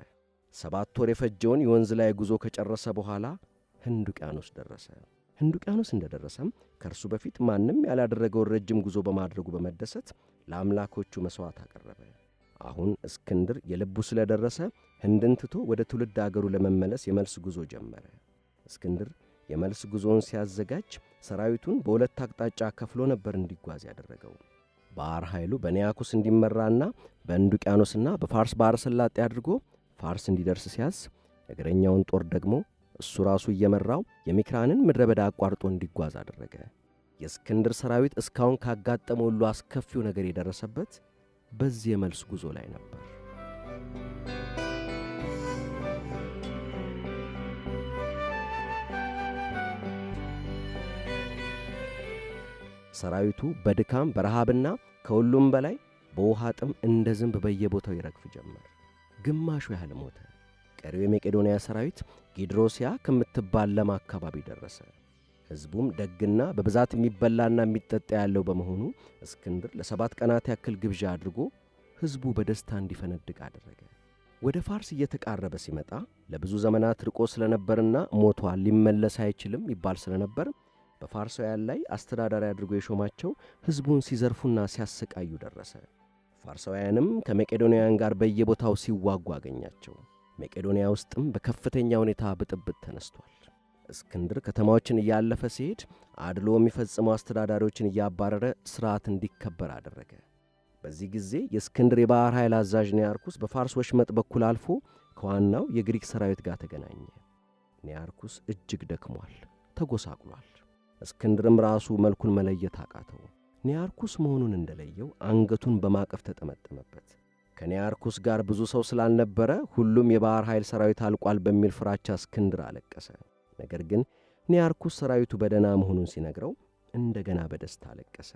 7 ወር የፈጀውን የወንዝ ላይ ጉዞ ከጨረሰ በኋላ ህንድ ውቅያኖስ ደረሰ። ህንድ ውቅያኖስ እንደደረሰም ከእርሱ በፊት ማንም ያላደረገውን ረጅም ጉዞ በማድረጉ በመደሰት ለአምላኮቹ መስዋዕት አቀረበ። አሁን እስክንድር የልቡ ስለደረሰ ህንድን ትቶ ወደ ትውልድ አገሩ ለመመለስ የመልስ ጉዞ ጀመረ። እስክንድር የመልስ ጉዞውን ሲያዘጋጅ ሰራዊቱን በሁለት አቅጣጫ ከፍሎ ነበር እንዲጓዝ ያደረገው። ባህር ኃይሉ በኒያኩስ እንዲመራና በህንድ ውቅያኖስና በፋርስ ባህረ ሰላጤ አድርጎ ፋርስ እንዲደርስ ሲያዝ፣ እግረኛውን ጦር ደግሞ እሱ ራሱ እየመራው የሚክራንን ምድረ በዳ አቋርጦ እንዲጓዝ አደረገ። የእስክንድር ሰራዊት እስካሁን ካጋጠመው ሁሉ አስከፊው ነገር የደረሰበት በዚህ የመልስ ጉዞ ላይ ነበር። ሰራዊቱ በድካም በረሃብና ከሁሉም በላይ በውሃ ጥም እንደ ዝንብ በየቦታው ይረግፍ ጀመር። ግማሹ ያህል ሞተ። ቀሪው የመቄዶንያ ሰራዊት ጊድሮሲያ ከምትባል ለም አካባቢ ደረሰ። ሕዝቡም ደግና በብዛት የሚበላና የሚጠጣ ያለው በመሆኑ እስክንድር ለ7 ቀናት ያክል ግብዣ አድርጎ ሕዝቡ በደስታ እንዲፈነድቅ አደረገ። ወደ ፋርስ እየተቃረበ ሲመጣ ለብዙ ዘመናት ርቆ ስለነበርና ሞቷል ሊመለስ አይችልም ይባል ስለነበር በፋርሳውያን ላይ አስተዳዳሪ አድርጎ የሾማቸው ሕዝቡን ሲዘርፉና ሲያሰቃዩ ደረሰ። ፋርሳውያንም ከመቄዶንያውያን ጋር በየቦታው ሲዋጉ አገኛቸው። መቄዶንያ ውስጥም በከፍተኛ ሁኔታ ብጥብጥ ተነስቷል። እስክንድር ከተማዎችን እያለፈ ሲሄድ አድሎ የሚፈጽሙ አስተዳዳሪዎችን እያባረረ ስርዓት እንዲከበር አደረገ። በዚህ ጊዜ የእስክንድር የባህር ኃይል አዛዥ ኒያርኩስ በፋርስ ወሽመጥ በኩል አልፎ ከዋናው የግሪክ ሰራዊት ጋር ተገናኘ። ኒያርኩስ እጅግ ደክሟል፣ ተጎሳቅሏል። እስክንድርም ራሱ መልኩን መለየት አቃተው። ኒያርኩስ መሆኑን እንደለየው አንገቱን በማቀፍ ተጠመጠመበት። ከኒያርኩስ ጋር ብዙ ሰው ስላልነበረ ሁሉም የባህር ኃይል ሰራዊት አልቋል በሚል ፍራቻ እስክንድር አለቀሰ። ነገር ግን ኒያርኩስ ሰራዊቱ በደህና መሆኑን ሲነግረው እንደገና በደስታ አለቀሰ።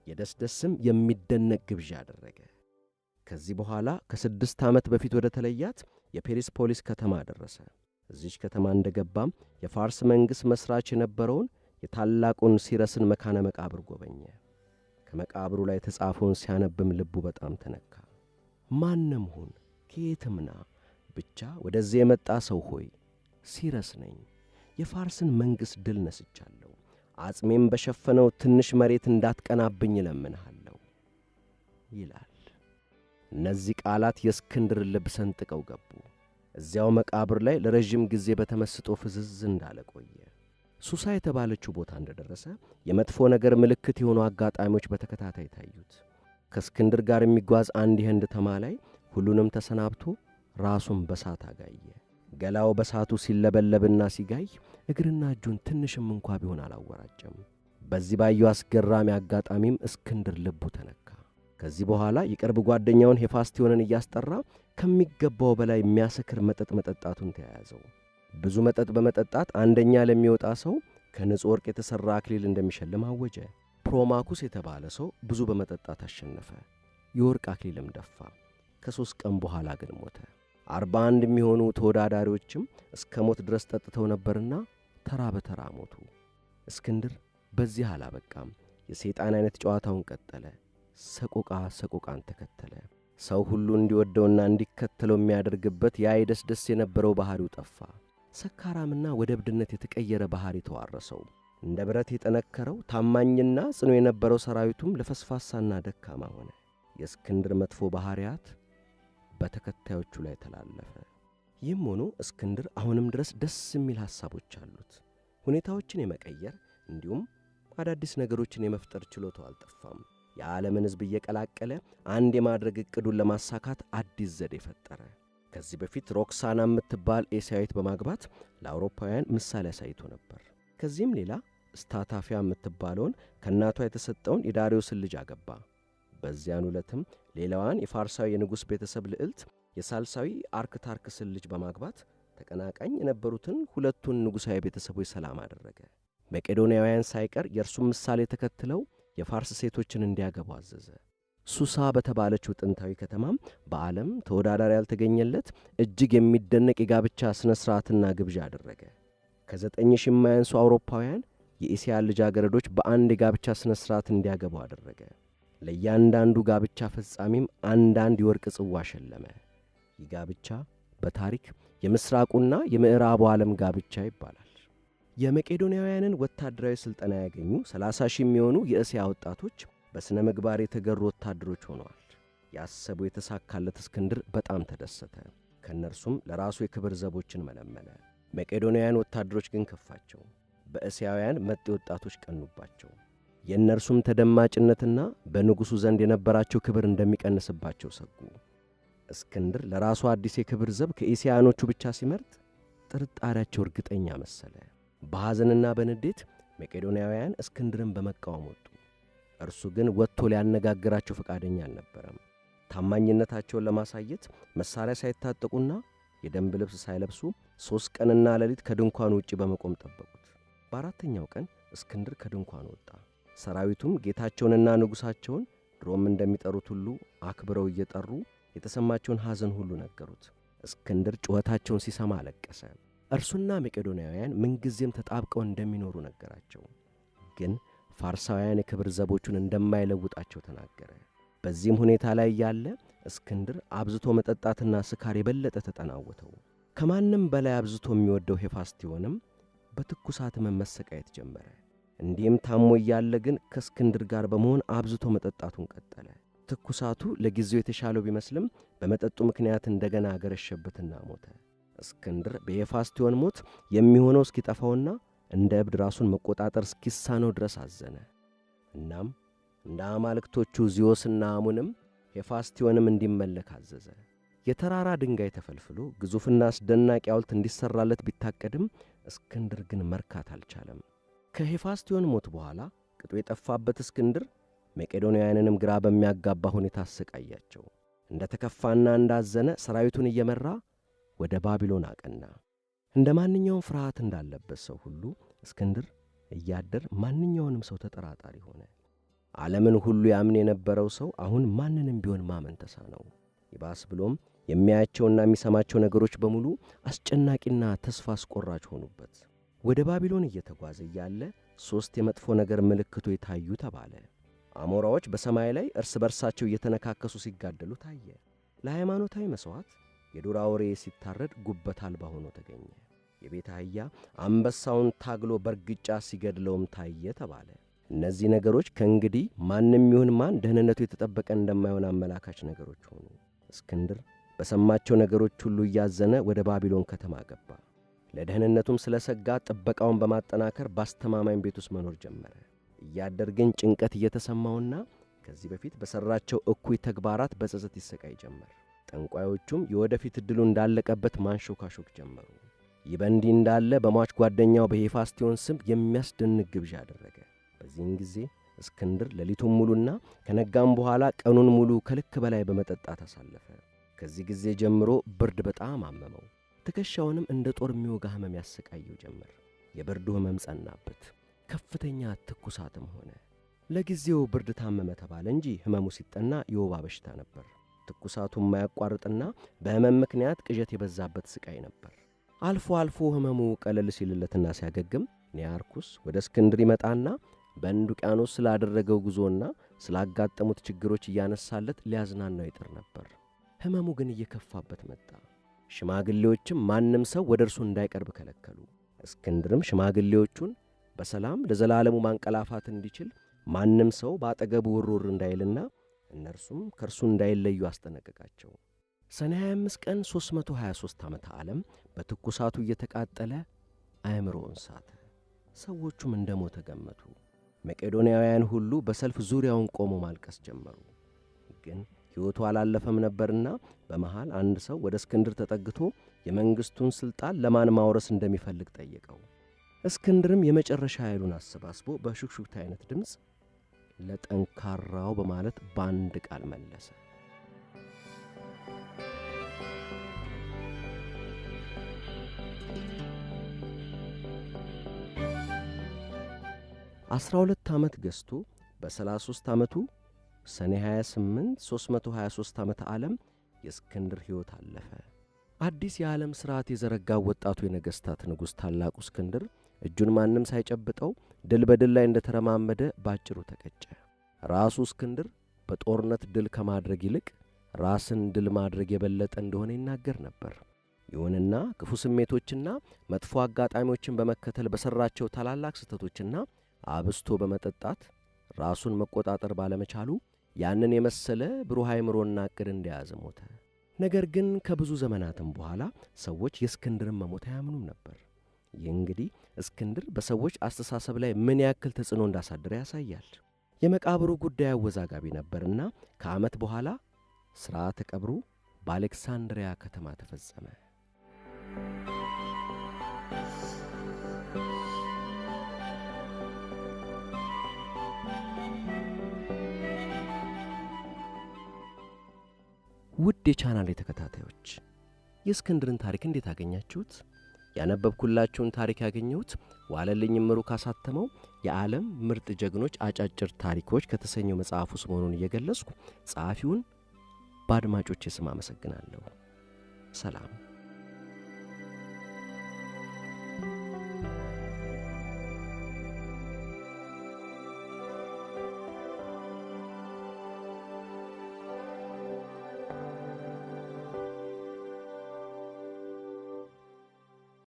የደስደስም የሚደነቅ ግብዣ አደረገ። ከዚህ በኋላ ከ6 ዓመት በፊት ወደ ተለያት የፔሪስፖሊስ ከተማ ደረሰ። እዚች ከተማ እንደገባም የፋርስ መንግሥት መስራች የነበረውን የታላቁን ሲረስን መካነ መቃብር ጎበኘ። ከመቃብሩ ላይ የተጻፈውን ሲያነብም ልቡ በጣም ተነካ። ማንም ሁን ከየትም ና ብቻ ወደዚህ የመጣ ሰው ሆይ ሲረስ ነኝ፣ የፋርስን መንግሥት ድል ነስቻለሁ፣ አጽሜም በሸፈነው ትንሽ መሬት እንዳትቀናብኝ እለምንሃለሁ ይላል። እነዚህ ቃላት የእስክንድር ልብ ሰንጥቀው ገቡ። እዚያው መቃብር ላይ ለረጅም ጊዜ በተመስጦ ፍዝዝ እንዳለ ቆየ። ሱሳ የተባለችው ቦታ እንደደረሰ የመጥፎ ነገር ምልክት የሆኑ አጋጣሚዎች በተከታታይ ታዩት። ከእስክንድር ጋር የሚጓዝ አንድ የህንድ ተማላይ ሁሉንም ተሰናብቶ ራሱን በሳት አጋየ። ገላው በሳቱ ሲለበለብና ሲጋይ እግርና እጁን ትንሽም እንኳ ቢሆን አላወራጨም። በዚህ ባየው አስገራሚ አጋጣሚም እስክንድር ልቡ ተነካ። ከዚህ በኋላ የቅርብ ጓደኛውን ሄፋስቲዮንን እያስጠራ ከሚገባው በላይ የሚያሰክር መጠጥ መጠጣቱን ተያያዘው። ብዙ መጠጥ በመጠጣት አንደኛ ለሚወጣ ሰው ከንጹህ ወርቅ የተሠራ አክሊል እንደሚሸልም አወጀ። ፕሮማኩስ የተባለ ሰው ብዙ በመጠጣት አሸነፈ፣ የወርቅ አክሊልም ደፋ። ከ3 ቀን በኋላ ግን ሞተ። 41 የሚሆኑ ተወዳዳሪዎችም እስከ ሞት ድረስ ጠጥተው ነበርና ተራ በተራ ሞቱ። እስክንድር በዚህ አላበቃም። የሰይጣን አይነት ጨዋታውን ቀጠለ። ሰቆቃ ሰቆቃን ተከተለ። ሰው ሁሉ እንዲወደውና እንዲከተለው የሚያደርግበት ያ የደስደስ የነበረው ባህሪው ጠፋ። ሰካራምና ወደ እብድነት የተቀየረ ባህሪ ተዋረሰው። እንደ ብረት የጠነከረው ታማኝና ጽኑ የነበረው ሰራዊቱም ለፈስፋሳና ደካማ ሆነ። የእስክንድር መጥፎ ባህሪያት በተከታዮቹ ላይ ተላለፈ። ይህም ሆኖ እስክንድር አሁንም ድረስ ደስ የሚል ሐሳቦች አሉት። ሁኔታዎችን የመቀየር እንዲሁም አዳዲስ ነገሮችን የመፍጠር ችሎታው አልጠፋም። የዓለምን ሕዝብ እየቀላቀለ አንድ የማድረግ እቅዱን ለማሳካት አዲስ ዘዴ ፈጠረ። ከዚህ በፊት ሮክሳና የምትባል ኤስያዊት በማግባት ለአውሮፓውያን ምሳሌ አሳይቶ ነበር። ከዚህም ሌላ ስታታፊያ የምትባለውን ከእናቷ የተሰጠውን የዳሪዮስን ልጅ አገባ። በዚያን ዕለትም ሌላዋን የፋርሳዊ የንጉሥ ቤተሰብ ልዕልት የሳልሳዊ አርክታርክስን ልጅ በማግባት ተቀናቃኝ የነበሩትን ሁለቱን ንጉሣዊ ቤተሰቦች ሰላም አደረገ። መቄዶንያውያን ሳይቀር የእርሱን ምሳሌ ተከትለው የፋርስ ሴቶችን እንዲያገቡ አዘዘ። ሱሳ በተባለችው ጥንታዊ ከተማም በዓለም ተወዳዳሪ ያልተገኘለት እጅግ የሚደነቅ የጋብቻ ሥነ ሥርዓትና ግብዣ አደረገ። ከ9000 የማያንሱ አውሮፓውያን የእስያ ልጃገረዶች በአንድ የጋብቻ ሥነ ሥርዓት እንዲያገቡ አደረገ። ለእያንዳንዱ ጋብቻ ፈጻሚም አንዳንድ የወርቅ ጽዋ ሸለመ። ይህ ጋብቻ በታሪክ የምስራቁና የምዕራቡ ዓለም ጋብቻ ይባላል። የመቄዶንያውያንን ወታደራዊ ስልጠና ያገኙ 30,000 የሚሆኑ የእስያ ወጣቶች በስነ ምግባር የተገሩ ወታደሮች ሆነዋል። ያሰበው የተሳካለት እስክንድር በጣም ተደሰተ። ከነርሱም ለራሱ የክብር ዘቦችን መለመለ። መቄዶንያውያን ወታደሮች ግን ከፋቸው። በእስያውያን መጤ ወጣቶች ቀኑባቸው። የእነርሱም ተደማጭነትና በንጉሱ ዘንድ የነበራቸው ክብር እንደሚቀንስባቸው ሰጉ። እስክንድር ለራሱ አዲስ የክብር ዘብ ከእስያኖቹ ብቻ ሲመርጥ ጥርጣሬያቸው እርግጠኛ መሰለ። በሐዘንና በንዴት መቄዶንያውያን እስክንድርን በመቃወም ወጡ። እርሱ ግን ወጥቶ ሊያነጋግራቸው ፈቃደኛ አልነበረም። ታማኝነታቸውን ለማሳየት መሳሪያ ሳይታጠቁና የደንብ ልብስ ሳይለብሱ 3 ቀንና ሌሊት ከድንኳኑ ውጪ በመቆም ጠበቁት። በአራተኛው ቀን እስክንድር ከድንኳኑ ወጣ። ሰራዊቱም ጌታቸውንና ንጉሳቸውን ድሮም እንደሚጠሩት ሁሉ አክብረው እየጠሩ የተሰማቸውን ሐዘን ሁሉ ነገሩት። እስክንድር ጩኸታቸውን ሲሰማ አለቀሰ። እርሱና መቄዶንያውያን ምንጊዜም ተጣብቀው እንደሚኖሩ ነገራቸው። ግን ፋርሳውያን የክብር ዘቦቹን እንደማይለውጣቸው ተናገረ። በዚህም ሁኔታ ላይ ያለ እስክንድር አብዝቶ መጠጣትና ስካር የበለጠ ተጠናወተው። ከማንም በላይ አብዝቶ የሚወደው ሄፋስቲዮንም በትኩሳት መሰቃየት ጀመረ። እንዲህም ታሞ እያለ ግን ከእስክንድር ጋር በመሆን አብዝቶ መጠጣቱን ቀጠለ። ትኩሳቱ ለጊዜው የተሻለው ቢመስልም በመጠጡ ምክንያት እንደገና አገረሸበትና ሞተ። እስክንድር በሄፋስቲዮን ሞት የሚሆነው እስኪጠፋውና እንደ እብድ ራሱን መቆጣጠር እስኪሳነው ድረስ አዘነ። እናም እንደ አማልክቶቹ ዚዮስና አሙንም ሄፋስቲዮንም እንዲመለክ አዘዘ። የተራራ ድንጋይ ተፈልፍሎ ግዙፍና አስደናቂ ሐውልት እንዲሰራለት ቢታቀድም እስክንድር ግን መርካት አልቻለም። ከሄፋስቲዮን ሞት በኋላ ቅጡ የጠፋበት እስክንድር መቄዶንያውያንንም ግራ በሚያጋባ ሁኔታ አሰቃያቸው። እንደ ተከፋና እንዳዘነ ሰራዊቱን እየመራ ወደ ባቢሎን አቀና። እንደ ማንኛውም ፍርሃት እንዳለበት ሰው ሁሉ እስክንድር እያደር ማንኛውንም ሰው ተጠራጣሪ ሆነ። ዓለምን ሁሉ ያምን የነበረው ሰው አሁን ማንንም ቢሆን ማመን ተሳነው። ይባስ ብሎም የሚያያቸውና የሚሰማቸው ነገሮች በሙሉ አስጨናቂና ተስፋ አስቆራጭ ሆኑበት። ወደ ባቢሎን እየተጓዘ እያለ ሦስት የመጥፎ ነገር ምልክቶች ታዩ ተባለ። አሞራዎች በሰማይ ላይ እርስ በርሳቸው እየተነካከሱ ሲጋደሉ ታየ። ለሃይማኖታዊ መሥዋዕት የዱር አውሬ ሲታረድ ጉበት አልባ ሆኖ ተገኘ። የቤት አህያ አንበሳውን ታግሎ በርግጫ ሲገድለውም ታየ ተባለ። እነዚህ ነገሮች ከእንግዲህ ማንም ይሁን ማን ደህንነቱ የተጠበቀ እንደማይሆን አመላካች ነገሮች ሆኑ። እስክንድር በሰማቸው ነገሮች ሁሉ እያዘነ ወደ ባቢሎን ከተማ ገባ። ለደህንነቱም ስለሰጋ ጥበቃውን በማጠናከር ባስተማማኝ ቤት ውስጥ መኖር ጀመረ። እያደር ግን ጭንቀት እየተሰማውና ከዚህ በፊት በሠራቸው እኩይ ተግባራት በጸጸት ይሰቃይ ጀመር። ጠንቋዮቹም የወደፊት ዕድሉ እንዳለቀበት ማንሾካሾክ ጀመሩ። ይህ በእንዲህ እንዳለ በሟች ጓደኛው በሄፋስቲዮን ስም የሚያስደንቅ ግብዣ አደረገ። በዚህን ጊዜ እስክንድር ሌሊቱን ሙሉና ከነጋም በኋላ ቀኑን ሙሉ ከልክ በላይ በመጠጣት አሳለፈ። ከዚህ ጊዜ ጀምሮ ብርድ በጣም አመመው። ትከሻውንም እንደ ጦር የሚወጋ ሕመም ያሰቃየው ጀመር። የብርዱ ሕመም ጸናበት፣ ከፍተኛ ትኩሳትም ሆነ። ለጊዜው ብርድ ታመመ ተባለ እንጂ ሕመሙ ሲጠና የወባ በሽታ ነበር። ትኩሳቱ የማያቋርጥና በሕመም ምክንያት ቅዠት የበዛበት ስቃይ ነበር። አልፎ አልፎ ሕመሙ ቀለል ሲልለትና ሲያገግም ኒያርኩስ ወደ እስክንድር ይመጣና በህንድ ውቅያኖስ ስላደረገው ጉዞና ስላጋጠሙት ችግሮች እያነሳለት ሊያዝናናው ይጥር ነበር። ሕመሙ ግን እየከፋበት መጣ። ሽማግሌዎችም ማንም ሰው ወደ እርሱ እንዳይቀርብ ከለከሉ። እስክንድርም ሽማግሌዎቹን በሰላም ለዘላለሙ ማንቀላፋት እንዲችል ማንም ሰው በአጠገቡ ውርውር እንዳይልና እነርሱም ከእርሱ እንዳይለዩ አስጠነቀቃቸው። ሰኔ 25 ቀን 323 ዓመተ ዓለም በትኩሳቱ እየተቃጠለ አእምሮውን ሳተ። ሰዎቹም እንደሞተ ገመቱ። መቄዶንያውያን ሁሉ በሰልፍ ዙሪያውን ቆመው ማልቀስ ጀመሩ። ግን ሕይወቱ አላለፈም ነበርና በመሃል አንድ ሰው ወደ እስክንድር ተጠግቶ የመንግሥቱን ሥልጣን ለማን ማውረስ እንደሚፈልግ ጠየቀው። እስክንድርም የመጨረሻ ኃይሉን አሰባስቦ በሹክሹክታ አይነት ድምፅ ለጠንካራው በማለት በአንድ ቃል መለሰ። አስራ ሁለት ዓመት ገዝቶ በ33 ዓመቱ ሰኔ 28 323 ዓመተ ዓለም የእስክንድር ሕይወት አለፈ። አዲስ የዓለም ሥርዓት የዘረጋው ወጣቱ የነገሥታት ንጉሥ ታላቁ እስክንድር እጁን ማንም ሳይጨብጠው ድል በድል ላይ እንደተረማመደ ባጭሩ ተቀጨ። ራሱ እስክንድር በጦርነት ድል ከማድረግ ይልቅ ራስን ድል ማድረግ የበለጠ እንደሆነ ይናገር ነበር። ይሁንና ክፉ ስሜቶችና መጥፎ አጋጣሚዎችን በመከተል በሠራቸው ታላላቅ ስህተቶችና አብስቶ በመጠጣት ራሱን መቆጣጠር ባለመቻሉ ያንን የመሰለ ብሩህ አእምሮና ዕቅድ እንደያዘ ሞተ። ነገር ግን ከብዙ ዘመናትም በኋላ ሰዎች የእስክንድርን መሞት አያምኑም ነበር። ይህ እንግዲህ እስክንድር በሰዎች አስተሳሰብ ላይ ምን ያክል ተጽዕኖ እንዳሳደረ ያሳያል። የመቃብሩ ጉዳይ አወዛጋቢ ነበርና ከዓመት በኋላ ሥርዓተ ቀብሩ በአሌክሳንድሪያ ከተማ ተፈጸመ። ውድ የቻናሌ ተከታታዮች የእስክንድርን ታሪክ እንዴት አገኛችሁት? ያነበብኩላችሁን ታሪክ ያገኘሁት ዋለልኝ እምሩ ካሳተመው የዓለም ምርጥ ጀግኖች አጫጭር ታሪኮች ከተሰኘው መጽሐፍ ውስጥ መሆኑን እየገለጽኩ ጸሐፊውን በአድማጮቼ ስም አመሰግናለሁ። ሰላም።